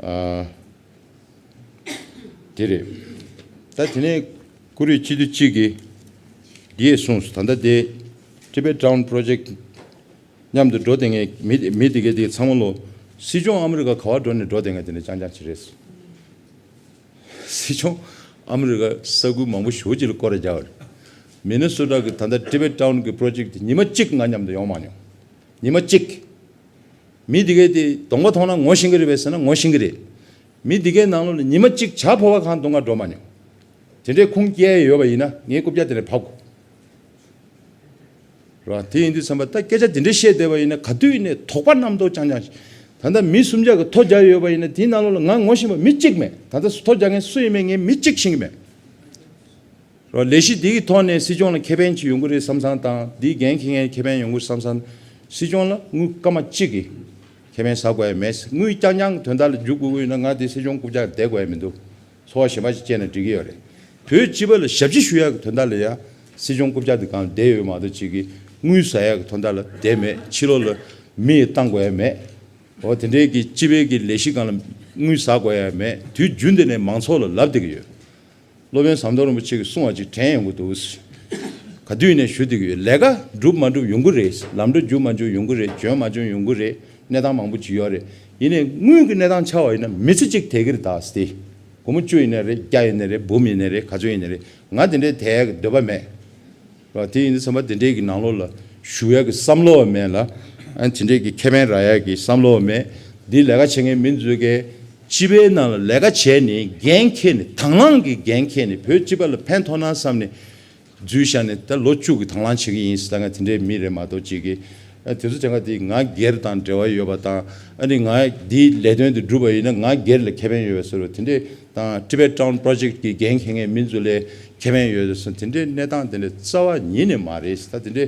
ཨ། དེ་རེད། ད་དེ་ནས་ཀུ་རེ་སྤྱི་འཐུས་གཅིག་གིས་འདི་ཡས་གསུངས་སོང་། ད་ལྟ་དེ་Tibet Town Project མཉམ་དུ་འགྲོ་བསྡད་མཁན་མི་མི་དེ་གས་དེ་ཚང་མ་ལོ་སྲིད་སྐྱོང་ཨ་མི་རི་ཀ་ག་བར་འགྲོ་ནས་འགྲོ་བསྡད་མཁན་དེ་འདྲ་རྐྱང་རྐྱང་ཅིག་རེད། སྲིད་སྐྱོང་ཨ་མི་རི་ཀ་ས་ཁུལ་མང་པོ་ཞེ་པོ་ཅིག་ལ་སྐོར་ར་རྒྱག་པ་རེད། མི་ནི་སོ་ཊ་གི་ད་ལྟ་Tibet Town གི་Project དེ་ཉི་མ་གཅིག་ང་མཉམ་དུ་ཡོང་མ་མྱོང་། ཉི་མ་གཅིག་མི་དེ་གས་དེ་གདོང་པ་མཐོང་ན་ངོ་ཤེས་ཀྱི་རེད་པས་ཟེར་ན་ངོ་ཤེས་ཀྱི་རེད། མི་དེ་གའི་ནང་ལོགས་ལ་ཉི་མ་གཅིག་བྱ་ཕོ་བ་གང་འདུག་ང་འགྲོ་མ་མྱོང་། དེ་འདྲའི་ཁུངས་སྐྱེལ་ཡོད་པ་ཡིན་ན་ངའི་རྐུབ་བཀྱག་དེ་ནས་ཕབ་དགོས། རེད་བ། དེ་ཡིན་དུས་ཙམ་པ་ད་སྐད་ཆ་དེ་འདྲ་བཤད་བསྡད་པ་ཡིན་ན་ག་དུས་ཡིན་ནའི་དོགས་པ་རྣམ་རྟོག་རྐྱང་རྐྱང་ཞིག་ད་ལྟ་མི་སུམ་བརྒྱ་གི་ཐོ་རྒྱག་ཡོད་པ་ཡིན་ན་དེའི་ནང་ལོགས་ལ་ང་ངོ་ཤེས་པ་མི་གཅིག་མེད། ད་ལྟ་ཐོ་རྒྱག་མཁན་སུ་ཡིན་མིན་ངས་མི་གཅིག་ཤེས་ཀྱི་མེད། རོ། ལས་གཞི་འདི་གི་ཐོག་ནས་སྲིད་སྐྱོང་ལ་ཁེ་ཕན་ཅིག་ཡོང་གི་རེད་བསམ་བསམ་དང་འདིའི་འགན་འཁྱེར་མཁན་ཁེ་ཕན་ཡོང་གི་རེད་བསམ་བསམ། སྲིད་སྐྱོང་ལ་དངུལ་སྐར་མ་གཅིག་གི་ཁེ་ཕན་ཟ་དགོས་ཡ་མེད། དངུལ་རྐྱང་རྐྱང་གི་དོན་དག་ལ་འཇུག་དགོས་ཀྱི་ཡོད་ན་ང་དེ་སྲིད་སྐྱོང་རྐུབ་བཀྱག་བསྡད་དགོས་ཡ་མི་འདུག་འཚོ་བ་གཞན་པ་ཞིག་སྐྱེལ་ན་འགྲིག་གི་ཡོད་རེད། བོད་སྤྱི་པ་ལ་ཞབས་ཕྱི་ཞུ་ཡ་གི་དོན་དག་ལ་ཡ་སྲིད་སྐྱོང་རྐུབ་བཀྱག་དེ་སྒང་ལ་བསྡད་ཡོད་མ་གཏོགས་ཅིག་གི་དངུལ་ཟ་ཡ་གི་དོན་དག་ལ་བསྡད་མེད། ཕྱི་ལོགས་ལ་མི་ཡི་བཏང་དགོས་ཡ་མེད། འོ་དེ་འདྲའི་གི་སྤྱི་པའི་གི་ལས་གཞི་སྒང་ལ་དངུལ་ཟ་དགོས་ཡ་མེད། དུས་རྒྱུན་དུ་ནས་མང་ཚོགས་ལ་ལབ་བསྡད་ཀྱི་ཡོད། སློབ་དཔོན་ཟམ་གདོང་རིན་པོ་ཆེ་གིས་གསུངས་པ་ཅིག་དྲན་ཡོང་གི་འདུག་ག་དུས་ནས་ཞུ་བསྡད་ཀྱི་ཡོད། ལས་ཀ་འགྲུབ་མ་འགྲུབ་ཡོང་གི་རེད། ལམ་འགྲོ་རྒྱུག་མ་རྒྱུག་ཡོང་གི་རེད། འཇོན་མ་འཇོན་ཡོང་གི་རེད། གནས་སྟངས་མང་པོ་ཅིག་ཡོད་རེད། ཡིན་ནའི་དངུལ་གྱི་གནས་སྟངས་ཆ་བ་ཡིན་ན་མི་ཚེ་གཅིག་དལ་གྱི་རེད་ད་ཟེར་ཏེ། སྒོར་མོ་བཅུ་ཡིན་ནའི་རེད། བརྒྱ་ཡིན་ནའི་རེད། འབུམ་ཡིན་ནའི་རེད། ག་ཚོད་ཡིན་ནའི་རེད། ང་དེ་འདྲའི་དལ་ཡག་གི་འདོད་པ་མེད། རོ། དེ་ཡིན་དུས་ཙམ་པ་དེ་འདྲའི་གི་ནང་ལོགས་ལ་ཞུགས་ཡག་གི་བསམ་བློ་བ་མེད་ལ། ཨ་དེ་འདྲའི་གི་ཁེ་ཕན་རག་ཡག་གི་བསམ་བློ་བ་མེད། འདི་ལས་ཀ་བྱེད་མཁན་མི་ཚོས་གི་སྤྱི་པའི་ནང་ལ་ལས་ཀ་བྱས་ནས་འགན་འཁྱེར་ནས་དང་བླངས་ཀྱི་འགན་འཁྱེར་ནས་བོད་སྤྱི་པ་ལ་ཕན་ཐོགས་ན་བསམ་ནས་འཛུལ་བཞག་ནས་ད་ལོ་བཅུ་གི་དང་བླངས་བྱེད་ཀྱི་ཡིན་ཟེར། ད་ང་དེ་འདྲའི་མི་རེད་མ་གཏོགས་ཅིག་གི་ཨ་དེ་ཚོ་དེ་ག་དེ་ང་སྒེར་དང་འབྲེལ་བ་ཡོད་པ་དང་ཨ་ནི་ང་འདིའི་ལས་དོན་དེ་འགྲུབ་པ་ཡིན་ན་ང་སྒེར་ལ་ཁེ་ཕན་ཡོད་པ་བཟོ་འདྲ་དེ་འདྲའི་དང་Tibet Town Project གི་འགན་འཁྱེར་མཁན་མི་ཚོ་ལས་ ཁེ་ཕན་ཡོད་ཟེར་དེ་འདྲའི་གནས་སྟངས་དེ་འདྲའི་རྩ་བ་ཉིད་ནས་མ་རེད། ད་དེ་འདྲའི་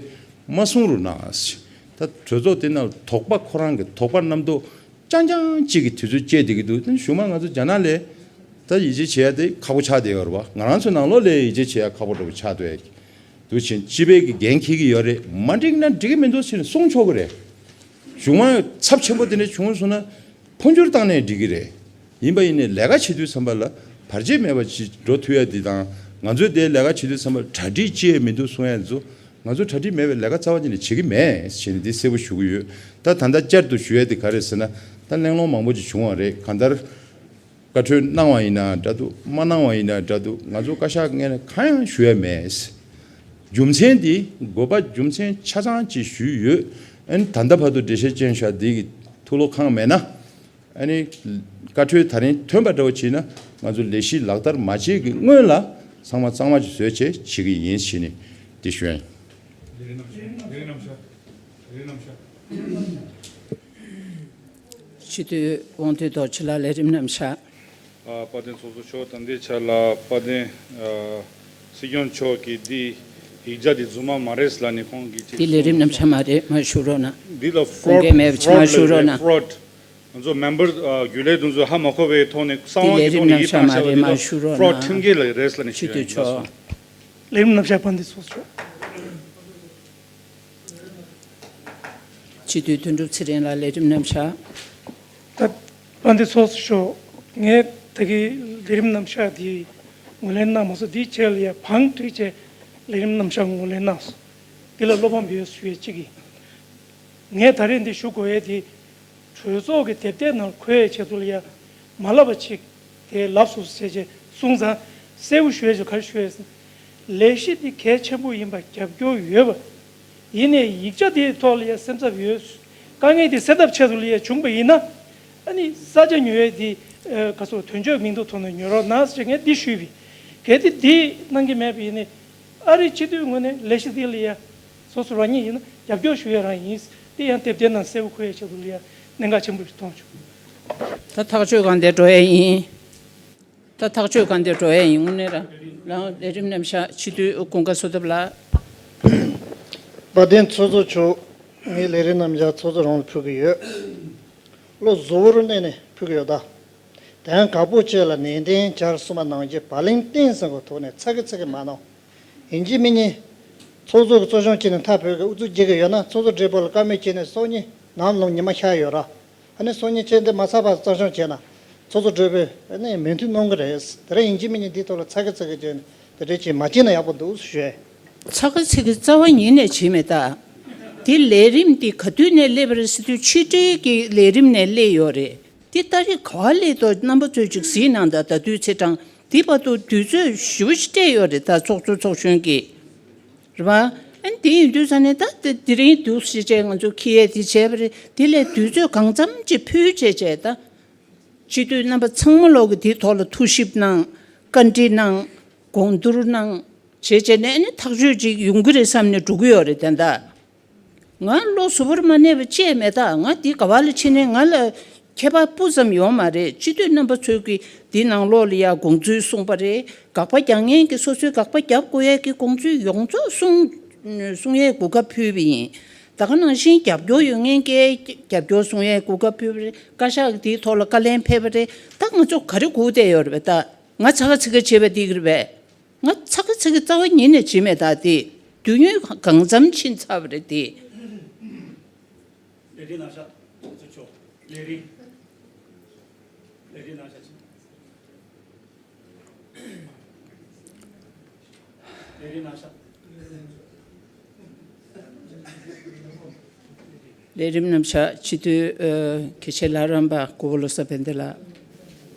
མ་གསུང་རོགས་གནང་། ད་གྲོས་ཚོགས་དེ་ནང་དོགས་པ་ཁོ་རང་གི་དོགས་པ་རྣམ་རྟོག་རྐྱང་རྐྱང་གཅིག་གི་དུས་ཚོད་བཅད་བསྡད་ཀྱི་འདུག་དེ་གཞུག་མ་ང་ཚོ་རྒྱ་ནག་ལ་ད་ཡིད་ཆེས་བྱེད་ཡ་དེ་ཁག་པོ་ཆགས་བསྡད་ཡོད་རེད་བ། ང་རང་ཚོའི་ནང་ལོགས་ལ་ཡིད་ཆེས་བྱེད་ཡ་ཁག་པོ་འདྲ་པོ་ཆགས་འདུག་ཡ། འདུག་ཕྱིན་སྤྱི་པའི་གི་འགན་འཁྱེར་གྱི་ཡོད་རེད། མ་འགྲིག་ན་འགྲིག་གི་མི་འདུག་ཕྱིན་གསུང་ཆོག་གི་རེད། གཞུག་མ་ཚབས་ཆེན་པོ་དེ་འདྲ་བྱུང་སོང་ན་འཕོ་འགྱུར་བཏང་ནས་འགྲིག་གི་རེད། ཡིན་པ་ཡིན་ནའི་ལས་ཀ་བྱེད་དུས་ཙམ་པ་ལ་བར་ཆད་མེད་པ་ཅིག་འགྲོ་ཐུབ་ཡ་འདི་དང་། ང་ཚོས་དེ་ལས་ཀ་བྱེད་དུས་ཙམ་པ་ལ་གྲ་སྒྲིག་ཅི་ཡང་མི་འདུག་གསུང་ཡ་ཚོ། ང་ཚོ་གྲ་སྒྲིག་མེད་པའི་ལས་ཀ་རྩ་བ་ཉིད་ནས་བྱེད་ཀྱི་མེད་ཟེར་ནས་འདི་གསལ་པོ་ཞུ་གི་ཡོད། ད་ད་ལྟ་བསྐྱར་དུ་ཞུ་ཡ་དེ་ག་རེད་ཟེར་ན། ད་གླེང་སློང་མང་པོ་ཅིག་བྱུང་བ་རེད། གང་ལྟར་བཀའ་འཁྲོལ་གནང་བ་ཡིན་ན་འདྲ་འདུག་མ་གནང་བ་ཡིན་ན་འདྲ་འདུག་ང་ཚོ་བཀའ་ཤག་ངོས་ནས་གང་ཡང་ཞུ་ཡ་མེད། རྒྱུ་མཚན་འདི་དགོས་པ་རྒྱུ་མཚན་ཆ་ཚང་ཅིག་ཞུས་ཡོད། ཨ་ནི་ད་ལྟ་བར་དུ་འགྲེལ་བཤད་ཅན་ཞིག་འདི་གི་ཐུགས་བློ་ཁེངས་མེད་ན། ཨ་ནི་བཀའ་འཁྲོལ་ད་རིང་ཐོན་པ་འདྲ་བོ་བྱས་ན་ང་ཚོ་ལས་གཞི་ལག་བསྟར་མ་བྱེད་ཀྱི་སྔོན་ལ་ཚང་མ་གཙང་མ་ཅིག་བཟོས་བྱས་བྱེད་ཀྱི་ཡིན་ཞེས་ནས་འདི་ཞུ་ཡ་ཡིན། སྤྱི་འཐུས་དབང་འདུས་རྡོ་རྗེ་ལགས། ལས་རིམ་རྣམ་གཞག་ཨ། དཔལ་ལྡན་ཚོགས་གཙོ་མཆོག་དང་འདི་ཆ་ལ་དཔལ་ལྡན་ཨ་སྲིད་སྐྱོང་མཆོག་གིས་འདི་ཡིག་ཆ་འདི་རྫུན་མ་མ་རེད་ལབ་ནས་ཁོང་གིས་ཅིག་འདི་ལས་རིམ་རྣམ་གཞག་མ་རེད། མར་ཞུ་རོགས་གནང་། འདི་ལ་དགོངས་འགལ་མེད་པ་ཅིག་མར་ཞུ་རོགས་གནང་། fraud། ང་ཚོ་མེམ་བར་རྒྱུན་ལས་དེ་ཚོས་ཧ་མ་གོ་བའི་ཐོག་ནས་གསང་བ་གི་ཐོག་ནས་ཡིད་བཏང་བྱས་པ་འདི་ལ་fraud་ཁྲིམས་འགལ་ལ་རེད་ལབ་ནས་ཞུ་ཡ་ཡིན། སྤྱི་འཐུས་མཆོག་ལས་རིམ་རྣམ་གཞག་དཔལ་ལྡན་ཚོགས་གཙོ། སྤྱི་འཐུས་དོན་གྲུབ་ཚེ་རིང་ལགས། ལས་རིམ་རྣམ་གཞག་ད་དཔལ་ལྡན་ཚོགས་གཙོ་མཆོག་ངས་ད་གི་ལས་རིམ་རྣམ་གཞག་འདི་ངོས་ལེན་གནང་མ་སོང་། འདིའི་རྗེས་ལ་ཡ་བང་བསྒྲིགས་བྱས་ལས་རིམ་རྣམ་གཞག་ངོས་ལེན་གནང་སོང་། འདི་ལ་བློ་ཕམ་ཡོད་ཞུ་ཡས་གཅིག་ཡིན། ངས་ད་རེས་འདི་ཞུ་དགོས་ཡས་འདི་གྲོས་ཚོགས་ཀྱི་དེབ་ཐེར་ནང་འཁོད་ཡས་ཆེད་དུ་ལ་ཡ་མ་ལབ་པ་ཅིག་དེ་ལབ་སོང་ཟེར་བྱས་གསུངས་ཙང་། གསལ་པོ་ཞུ་ཡས་ཆེད་ག་རེ་ཞུ་ཡས་ཟེར་ན། ལས་གཞི་འདི་གལ་ཆེན་པོ་ཡིན་པ་རྒྱབ་སྐྱོར་ཡོད་པ། ཡིན་ནའི་ཡིག་ཆ་དེའི་ཐོག་ལ་ཡ་སེམས་འཚབ་ཡོད། དཀའ་ངལ་དེ་སེལ་ཐབས་ཆེད་དུ་ལ་ཡ་བྱུང་པ་ཡིན་ན། ཨ་ནི་ས་ཆ་ཉོ་ཡས་དེ་ཨ་ག་ཚོད་དོན་གཅོད་མིང་ཐོ་ཐོག་ནས་ཉོ་རོགས་གནང་ཟེར་ངས་འདི་ཞུས་པས། གལ་ཏེ་འདི་གནང་གི་མེད་པ་ཡིན་ནའི་ཨ་རི་སྤྱི་འཐུས་ངོས་ནས་ལས་གཞི་འདི་ལ་ཡ་སོ་སོ་རང་ཉིད་ཡིན་ན་རྒྱབ་སྐྱོར་ཞུ་ཡས་རང་ཡིན། དེ་ཡང་དེབ་ཐེར་ནང་གསལ་པོ་འཁོད་ཡས་ཆེད་དུ་ལ་ཡ་གནད་འགག་ཆེན་པོ་ཞིག་མཐོང་བྱུང་། ད་ཐག་གཅོད་གང་དེ་འགྲོ་ཡས་ཡིན། ད་ཐག་གཅོད་གང་དེ་འགྲོ་ཡས་ཡིན། དངོས་གནས་རང་རང་ལས་རིམ་རྣམ་གཞག་སྤྱི་འཐུས་ཀུན་དགའ་བསོད་ནམས་ལགས། དཔལ་ལྡན་ཚོགས་གཙོ་མཆོག་ངའི་ལས་རིམ་རྣམ་གཞག་ཚོགས་གཙོ་རང་ལ་ཕུལ་གྱི་ཡོད། བློ་གཟུ་བོར་གནས་ནས་ཕུལ་གྱི་ཡོད་ད། དོན་དག་པོ་བཅས་ལ་ནན་ཏན་བྱར་གསུངས་པ་ནང་བཞིན་བག་ལེབ་བསྟན་ཟིན་གྱི་ཐོག་ནས་ཚ་གི་ཚ་གི་མ་གནང་། ཡིན་གཅིག་མིན་གཉིས། ཚོགས་གཙོ་གི་གཙོ་སྐྱོང་བྱས་ནས་མཐའ་བོད་ཀྱི་ཨུ་ཚུགས་རྒྱག་གི་ཡོད་ན་ཚོགས་གཙོ་སྦྲེལ་པོ་ལ་བཀའ་མོལ་བྱས་ནས་སང་ཉིན་ནམ་ལངས་ཉི་མ་ཤར་ཡོད་ར། ཨ་ནི་སང་ཉིན་བཅར་འདྲི་མ་ཚར་བར་གཙོ་སྐྱོང་བྱས་ན་ཚོགས་གཙོ་སྦྲེལ་པོས་ཨ་ནི་མོས་མཐུན་གནང་གི་རེད། དེ་རིང་ཡིན་གཅིག་མིན་གཉིས་འདིའི་ཐོག་ལ་ཚ་གི་ཚ་གི་བྱས་ནས་དེ་འདྲ་བྱས་མ་བྱས་ན་ཡག་པོ་འདུག་ཞུ་ཡས། ཚ་གི་ཚ་གི་རྩ་བ་ཉིད་ནས་བྱས་མེད་ད། དེ་ལས་རིམ་དེ་ག་དུས་ནས་སླེབས་པ་རེད་ཟེར་དུས་ཕྱི་དྲིལ་གྱི་ལས་རིམ་ནས་སླེབས་ཡོད་རེད། དེ་ཏ་རིག་ག་པར་སླེབས་འདུག་རྣམ་པ་ཚོས་ཅིག་གཟིགས་གནང་དང་། ད་དུས་ཚེས་གྲངས་དེ་བར་དུ་དུས་ཚོད་ཞེ་པོ་ཞིག་སྤྲད་ཡོད་རེད་ད། ཚོགས་གཙོ་ཚོགས་གཞོན་གྱིས། རེད་པ། ཨ་ནི་དེ་ཡིན་དུས་ཙང་ནས་ད་དེ་དེ་རིང་འདུག་ཟེར་བྱས་ང་ཚོ་ཁྱི་ཡས་དེ་བྱས་པ་རེད། དེ་ལས་དུས་ཚོད་གང་འཚམ་ཅིག་ཕུལ་བྱས་བྱས་ད། སྤྱི་འཐུས་རྣམ་པ་ཚང་མ་ལོག་གིས་དེའི་ཐོག་ལ་ཐུགས་ཞིབ་གནང་། བཀའ་འདྲི་གནང་། དགོངས་བསྡུར་གནང་། བྱས་བྱས་ནས་ཨ་ནི་ཐག་གཅོད་ཅིག་ཡོང་གི་རེད་བསམ་ནས་འགྲོ་གི་ཡོད་རེད་ད། ད་ང་བློ་གཟུ་བོར་མ་གནས་པ་ཅིག་མེད་ད། ང་འདི་ག་པ་ལ་ཕྱིན་ནའི་ང་ལ་ཁྱད་པར་སྤུ་ཙམ་ཡོད་མ་རེད། སྤྱི་འཐུས་རྣམ་པ་ཚོས་ཀྱིས་འདི་ནང་ལོགས་ལ་ཡ་དགོངས་ཚུལ་གསུངས་པ་རེད། དགག་པ་རྒྱག་མཁན་གྱིས་སོ་སོའི་དགག་པ་རྒྱག་དགོས་ཡས་ཀྱི་དགོངས་ཚུལ་ཡོངས་རྫོགས་གསུང་གསུང་ཡས་གོ་སྐབས་ཕུལ་བ་ཡིན། ད་ག་ནང་བཞིན་རྒྱབ་སྐྱོར་ཡོད་མཁན་གྱིས་རྒྱབ་སྐྱོར་གསུང་ཡས་གོ་སྐབས་ཕུལ་བ་རེད། བཀའ་ཤག་གིས་འདིའི་ཐོག་ལ་བཀའ་ལན་ཕེབས་པ་རེད། ད་ང་ཚོ་ག་རེ་སྒུག་བསྡད་ཡོད་རེད་པས། ད་ང་ཚ་ག་ཚི་ག་བྱེད་པ་འདི་གི་རེད་པས། ང་ཚ་གི་ཚ་གི་རྩ་བ་ཉིད་ནས་བྱེད་མེད་ད་དེ། དུས་ཡུན་གང་འཚམ་ཕྱིན་ཚར་བ་རེད་དེ། ལས་རིམ་ནང་བཞག་ཚོགས་གཙོ་མཆོག་ལས་རིམ། ལས་རིམ་ནང་བཞག་ལས་རིམ་ནང་བཞག་ལས་རིམ་རྣམ་གཞག་སྤྱི་འཐུས་ཨ་དགེ་བཤེས་ལྷ་རམས་པ་གོ་བོ་བློ་བཟང་བན་དེ་ལགས།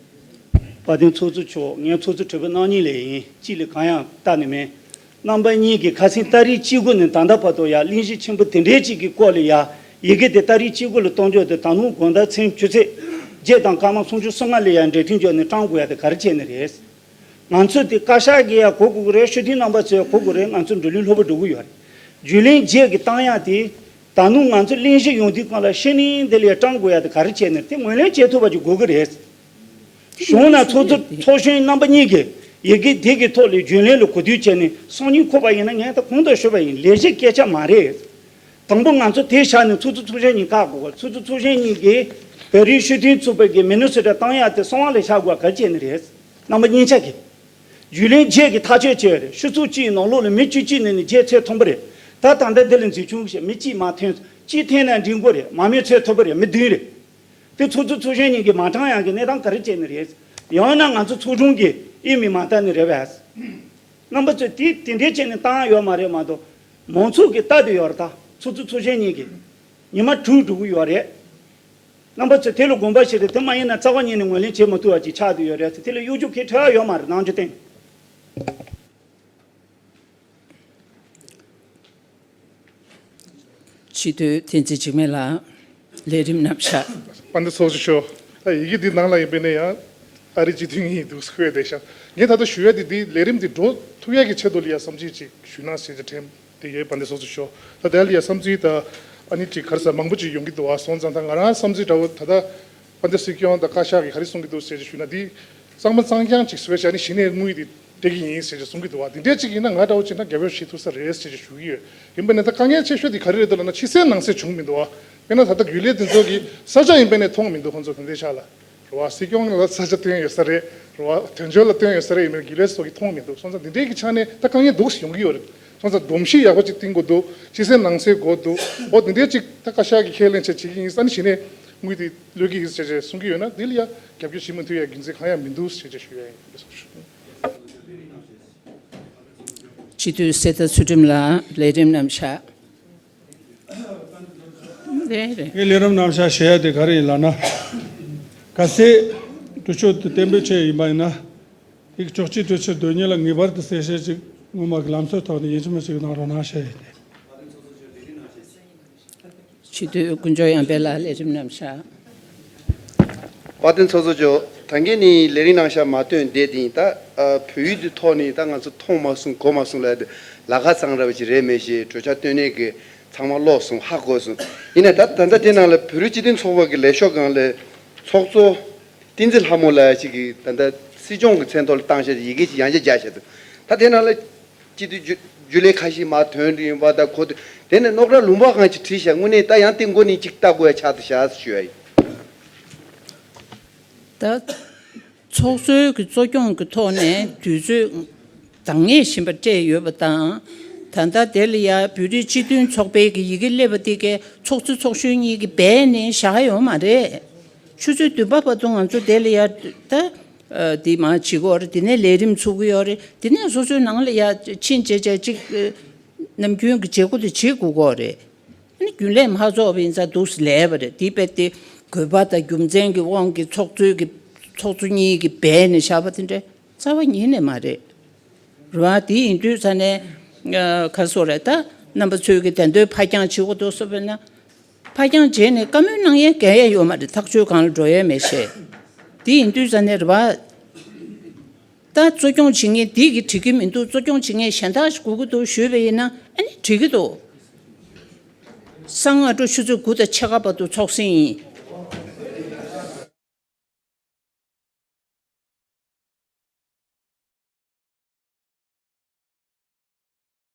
དཔལ་ལྡན་ཚོགས་གཙོ་མཆོག་ངས་ཚོགས་གཙོ་གྲོས་པ་རྣམ་གཉིས་ལ་ཡིན། གཅིག་ལ་གང་ཡང་བལྟ་ནི་མེད། རྣམ་པ་གཉིས་ཀྱིས་ཁ་སང་ཏ་རིག་གཅིག་དགུ་ནས་ད་ལྟ་བར་དུ་ཡ་གླེང་གཞི་ཆེན་པོ་དེ་འདྲའི་གཅིག་གི་སྐོར་ལ་ཡ་ཡི་གེ་དེ་ཏ་རིག་གཅིག་དགུ་ལ་གཏོང་རྒྱུ་དེ་ད་ནངས་དགོང་དག་མཚན་ཆུ་ཚོད་བརྒྱད་དང་སྐར་མ་སུམ་ཅུ་སོ་ལྔ་ལ་ཡ་འབྲེལ་མཐུད་འཇོག་ནས་བཀྲམ་དགོས་ཡ་དེ་ག་རེ་བྱས་ནི་རེད། ང་ཚོ་དེ་བཀའ་ཤག་གིས་ཡང་གོ་དགོས་ཀྱི་རེད། སྤྱི་འཐུས་རྣམ་པ་ཚོས་ཡང་གོ་དགོས་རེད། ང་ཚོ་བགྲོ་གླེང་ལྷུག་པོ་འགྲོ་གི་ཡོད་རེད། བགྲོ་གླེང་བརྒྱད་ཀྱི་བཏང་ཡག་དེ་ད་ནངས་ང་ཚོ་གླེང་གཞི་ཡོང་དུས་སྒང་ལ་ཤེས་ནི་འདི་ལ་ཡང་བཀྲམ་དགོས་ཡག་དེ་ག་རེ་བྱས་ནས་དེ་ངོས་ལེན་བྱེད་ཐུབ་པ་ཅིག་དགོས་ཀྱི་རེད། གཞུང་ནས་ཚོགས་གཙོ་ཚོགས་གཞོན་རྣམ་པ་གཉིས་ཀྱིས་ ཡི་གེ་འདི་གི་ཐོག་ལ་རྒྱུན་ལས་ལ་གོ་བསྡུར་བྱས་ནས་སང་ཉིན་འཁོད་པ་ཡིན་ན། ངས་ད་གོང་དུ་ཞུས་པ་ཡིན། ལས་གཞི་སྐད་ཆ་མ་རེད། དང་པོ་ང་ཚོ་དེ་བཞག་ནས་ཚོགས་གཙོ་ཚོགས་གཞོན་གཉིས་བཀག་དགོས། ཚོགས་གཙོ་ཚོགས་གཞོན་གཉིས་ཀྱིས་བོད་རིགས་སྤྱི་མཐུན་ཚོགས་པའི་གི་མི་ནི་སི་ཊར་བཏང་ཡག་དེ་གསང་བ་ལ་བཞག་དགོས་ག་རེ་བྱས་ནས་རེད། རྣམ་པ་གཉིས་ཆ་གིས་རྒྱུན་ལས་བརྒྱད་ཀྱིས་ཐག་གཅོད་བྱས་ཡོད་རེད། ཕྱི་ཚོགས་གཅིག་ནང་ལོགས་ལ་མི་བཅུ་གཅིག་ནས་ནི་བརྒྱད་ཚད་མཐོན་པོ་རེད། ད་ད་ལྟ་འདི་ལ་འཛིན་སྐྱོང་བྱས་མི་གཅིག་མ་ཐོན། གཅིག་ཐོན་ན་འགྲིག་གི་རེད། མང་མོས་ཚད་མཐོན་པོ་རེད། མི་བདུན་རེད། དེ་ཚོགས་གཙོ་ཚོགས་གཞོན་གཉིས་ཀྱིས་མ་དྲངས་ཡག་གི་གནས་སྟངས་ག་རེ་བྱས་ནས་རེད། ཡང་ན་ང་ཚོ་ཚོགས་ཆུང་གིས་ཨི་མེལ་མ་བཏང་ནི་རེད་པས། རྣམ་པ་ཚོས་དེ་དེ་འདྲས་བྱས་ནས་བཏང་ཡག་ཡོད་མ་རེད་མ་གཏོགས། མང་ཚོགས་ཀྱིས་ལྟ་དུ་ཡོད་རེད། ད་ཚོགས་གཙོ་ཚོགས་གཞོན་གཉིས་ཀྱིས་ཉི་མ་དྲུག་འགྲོ་གི་ཡོད་རེད། རྣམ་པ་ཚོས་དེ་ལ་དགོངས་པ་བཞེས་རེད། དེ་མ་ཡིན་ན་རྩ་བ་ཉིད་ནས་ངོས་ལེན་བྱེད་མ་ཐུབ་པ་ཅིག་ཆགས་བསྡད་ཡོད་རེད་ཟེར། དེ་ལ་གཡོ་སྒྱུ་གས་ཁྲལ་ཡག་ཡོད་མ་རེད། ནང་ཆོས་སྟེང་། སྤྱི་འཐུས་བསྟན་འཛིན་འཇིགས་མེད་ལགས། ལས་རིམ་རྣམ་གཞག། དཔལ་ལྡན་ཚོགས་གཙོ་མཆོག་ད་ཡི་གེ་འདི་ནང་ལ་ཡིན་པས་ན་ཡང་ཨ་རི་སྤྱི་འཐུས་གཉིས་འདུག་ཁོས་བསྡད་ཤག་ངས་ད་ལྟ་ཞུ་ཡ་དེ་འདི་ལས་རིམ་འདི་འགྲོ་ཐུབ་ཡ་གི་ཆེད་དུ་ལ་ཡ་བསམ་ཚུལ་ཅིག་ཞུས་ན་ཟེར་གྱི་དྲན་དེ་ཡོད། དཔལ་ལྡན་ཚོགས་གཙོ་མཆོག་ད་དེ་ལ་ཡ་བསམ་ཚུལ་ད་ཨ་ནི་ཅིག་ག་རེ་ཟེར་མང་པོ་ཅིག་ཡོང་གི་འདུག་བ། སོང་ཙང་ད་ང་རང་བསམ་ཚུལ་འདྲ་བོ་ད་ལྟ་དཔལ་ལྡན་སྲིད་སྐྱོང་དང་བཀའ་ཤག་གིས་ག་རེ་གསུང་གི་འདུག་ཟེར་གྱི་ཞུས་ན། འདི་གཙང་མ་གཙང་རྐྱང་ཅིག་བཟོས་བྱས་ནས་གཞི་ནས་དངུལ་འདི་སྤྲད་ཀྱི་ཡིན་ཟེར་གྱི་གསུང་གི་འདུག་བ། འདི་འདྲས་ཅིག་ཡིན་ན་ང་འདྲ་བོ་བྱས་ན་རྒྱབ་སྐྱོར་བྱེད་ཐུབ་ས་རེད་ཟེར་གྱི་ཞུ་གི་ཡོད། ཡིན་པ་ནི་ད་དཀའ་ངལ་ཆེ་ཤོས་དེ་ག་རེ་རེད་འདུག་ལབ་ན་ཕྱི་གསལ་ནང་གསལ་བྱུང་མི་འདུག་བ། དཔེར་ན་ད་ལྟ་རྒྱུན་ལས་དེ་ཚོ་གིས་ས་ཆ་ཡིན་པ་ནས་མཐོང་མི་འདུག་ཁོང་ཚོ་དེ་འདྲས་ཆགས་ལ། རེད་བ། སྲིད་སྐྱོང་ལ་ས་ཆ་བཏོན་ཡོད་ས་རེད། རེད་བ། དོན་གཅོད་ལ་བཏོན་ཡོད་ས་རེད། ཡིན་པ་ནི་རྒྱུན་ལས་ཚོ་གིས་མཐོང་མི་འདུག་སོང་ཙང་འདི་འདྲའི་གི་ཆ་ནས་ད་དཀའ་ངལ་འདུག་ཡོང་གི་ཡོད་རེད། སོང་ཙང་སྒྲོམ་གཞི་ཡག་པོ་ཅིག་བཏིང་དགོས་འདུག་ཕྱི་གསལ་ནང་གསལ་དགོས་འདུག་འོ་དེ་འདྲའི་ཅིག་ད་བཀའ་ཤག་གིས་ཁས་ལེན་བྱས་བྱེད་ཀྱི་ཡིན་ས་ནི་གཞི་ནས་དངུལ་དེ་ལོས་ཀྱི་ཡིན་ཟེར་བྱས་གསུང་གི་ཡོད་ན། འདི་ལ་ཡ་རྒྱབ་སྐྱོར་བྱེད་མི་ཐུབ་ཡ་རྒྱུ་མཚན་གང་ཡང་མི་འདུག་ཟེར་བྱས་ཞུ་ཡ་ཡིན། སྤྱི་འཐུས་གསེར་རྟ་ཚུལ་ཁྲིམས་ལགས། ལས་རིམ་རྣམ་གཞག། རེད་རེད། ངས་ལས་རིམ་རྣམ་གཞག་བཤད་ཡ་དེ་ག་རེ་ཡིན་ལབ་ན། གལ་སྲིད་གྲོས་ཆོད་དེ་གཏན་འབེབས་བྱས་ཡིན་པ་ཡིན་ན། དེ་གི་ཆོག་མཆན་གྲོས་ཆོད་དོན་གཉེར་ལ་ངེས་པར་དུ་གསལ་བཤད་ཅིག་སྔོན་མ་གི་ལམ་སྲོལ་ཐོག་ནས་ཡིན་གཅིག་མིན་གཅིག་གནང་རོགས་གནང་བཤད་ཡིན་ཏེ། སྤྱི་འཐུས་དཀོན་མཆོག་ཡང་དཔལ་ལགས། ལས་རིམ་རྣམ་གཞག། དཔལ་ལྡན་ཚོགས་གཙོ་མཆོག་ད་གིན་ནི་ལས་རིམ་རྣམ་གཞག་མ་བཏོན་བསྡད་དེ་ཡིན། ད་ཨ་བོད་ཡིག་དེ་ཐོག་ནས་ད་ང་ཚོ་མཐོང་མ་སོང་གོ་མ་སོང་ལབ་དེ་ལ་ཁ་གཙང་ར་བ་ཅིག་རེད་མེད་ཞེས་གྲོས་འཆར་བཏོན་ནས་གི་ཚང་མ་ཀློག་སོང་། ཧ་གོ་སོང་། ཡིན་ནའི་ད་ད་ལྟ་དེ་ནང་ལ་བོད་རིགས་སྤྱི་མཐུན་ཚོགས་པ་གི་ལས་ཤོག་སྒང་ལ་ཚོགས་གཙོ་བསྟན་འཛིན་ལྷ་མོ་ལགས་ཅིག་གིས་ད་ལྟ་སྲིད་སྐྱོང་གི་མཚན་ཐོག་ལ་བཏང་བཞག་ཡི་གེ་ཅིག་ཡང་བསྐྱར་རྒྱག་བཞག་འདུག་ད་དེ་ནང་ལ་སྤྱི་འཐུས་རྒྱུ་རྒྱུན་ལས་ཁ་ཤས་མར་ཐོན་རེད་ཡིན་པ། ད་གོ་དེ་དེ་ནས་རྣོ་ཀྲ་ལུང་པ་གང་ཅིག་བྲིས་བཞག་དངོས་གནས་ད་ཡང་དེ་མགོ་ནས་ཅིག་ལྟ་དགོས་ཡ་ཆགས་འདུག་བཞག་ཞུ་ཡ་ཡིན། ད་ཚོགས་གཙོའི་གི་གཙོ་སྐྱོང་གི་ཐོག་ནས་དུས་ཚོད་འདང་ངེས་བཞིན་པ་སྤྲད་ཡོད་པ་དང་། ད་ལྟ་དེ་ལ་ཡ་བོད་རིགས་སྤྱི་མཐུན་ཚོགས་པའི་གི་ཡི་གེ་སླེབས་པ་དེ་གའི་ཚོགས་གཙོ་ཚོགས་གཞོན་གཉིས་ཀྱིས་སྦས་ནས་བཞག་ཡོད་མ་རེད། ཆུ་ཚོད་བདུན་པ་བར་དུ་ང་ཚོ་དེ་ལ་ཡ་ད་ཨ་དེ་མ་བྱེད་དགོས་རེད། དེ་ནས་ལས་རིམ་ཚུགས་ཀྱི་ཡོད་རེད། དེ་ནས་སོ་སོའི་ནང་ལ་ཡ་ཕྱིན་བྱས་བྱས་ཅིག་ཨ་ནམ་རྒྱུན་གྱི་བྱེད་སྒོ་དེ་བྱེད་དགོས་ཀྱི་ཡོད་རེད། ཨ་ནི་རྒྱུན་ལས་མ་ཚོགས་པ་ཡིན་ཙང་འདུག་སེ་ལས་པ་རེད། དེ་དཔེ་དེ་དགོས་པ་དང་རྒྱུ་མཚན་གྱི་དབང་གིས་ཚོགས་གཙོའི་གི་ཚོགས་གཙོ་གཉིས་ཀྱིས་སྦས་ནས་བཞག་པ་དེ་འདྲ་རྩ་བ་ཉིད་ནས་མ་རེད། རེད་བ། དེ་ཡིན་དུས་ཙ་ནས་ཨ་ག་རེ་ཟེར་རེད། ད་རྣམ་པ་ཚོས་ཀྱི་དེ་འདྲའི་ཕར་འགྱངས་བྱེད་དགོས་འདུག་བསམ་པས་ན། ཕར་འགྱངས་བྱས་ནས་བཀའ་མོལ་གནང་ཡས་གང་ཡང་ཡོད་མ་རེད། ཐག་གཅོད་གང་ལ་འགྲོ་ཡས་མེད་ཤེས། དེ་ཡིན་དུས་ཙ་ནས་རེད་བ། ད་གཙོ་སྐྱོང་བྱེད་མཁན་འདི་གིས་འགྲིག་གི་མི་འདུག་གཙོ་སྐྱོང་བྱེད་མཁན་གཞན་དག་ཞིག་དགོས་ཀྱི་འདུག་ཞུས་པ་ཡིན་ན། ཨ་ནི་འགྲིག་གི་འདུག་གསང་སྔ་དྲོ་ཆུ་ཚོད་དགུ་དང་ཕྱེད་ཀ་བར་དུ་ཚོགས་ཟིན་ཡིན།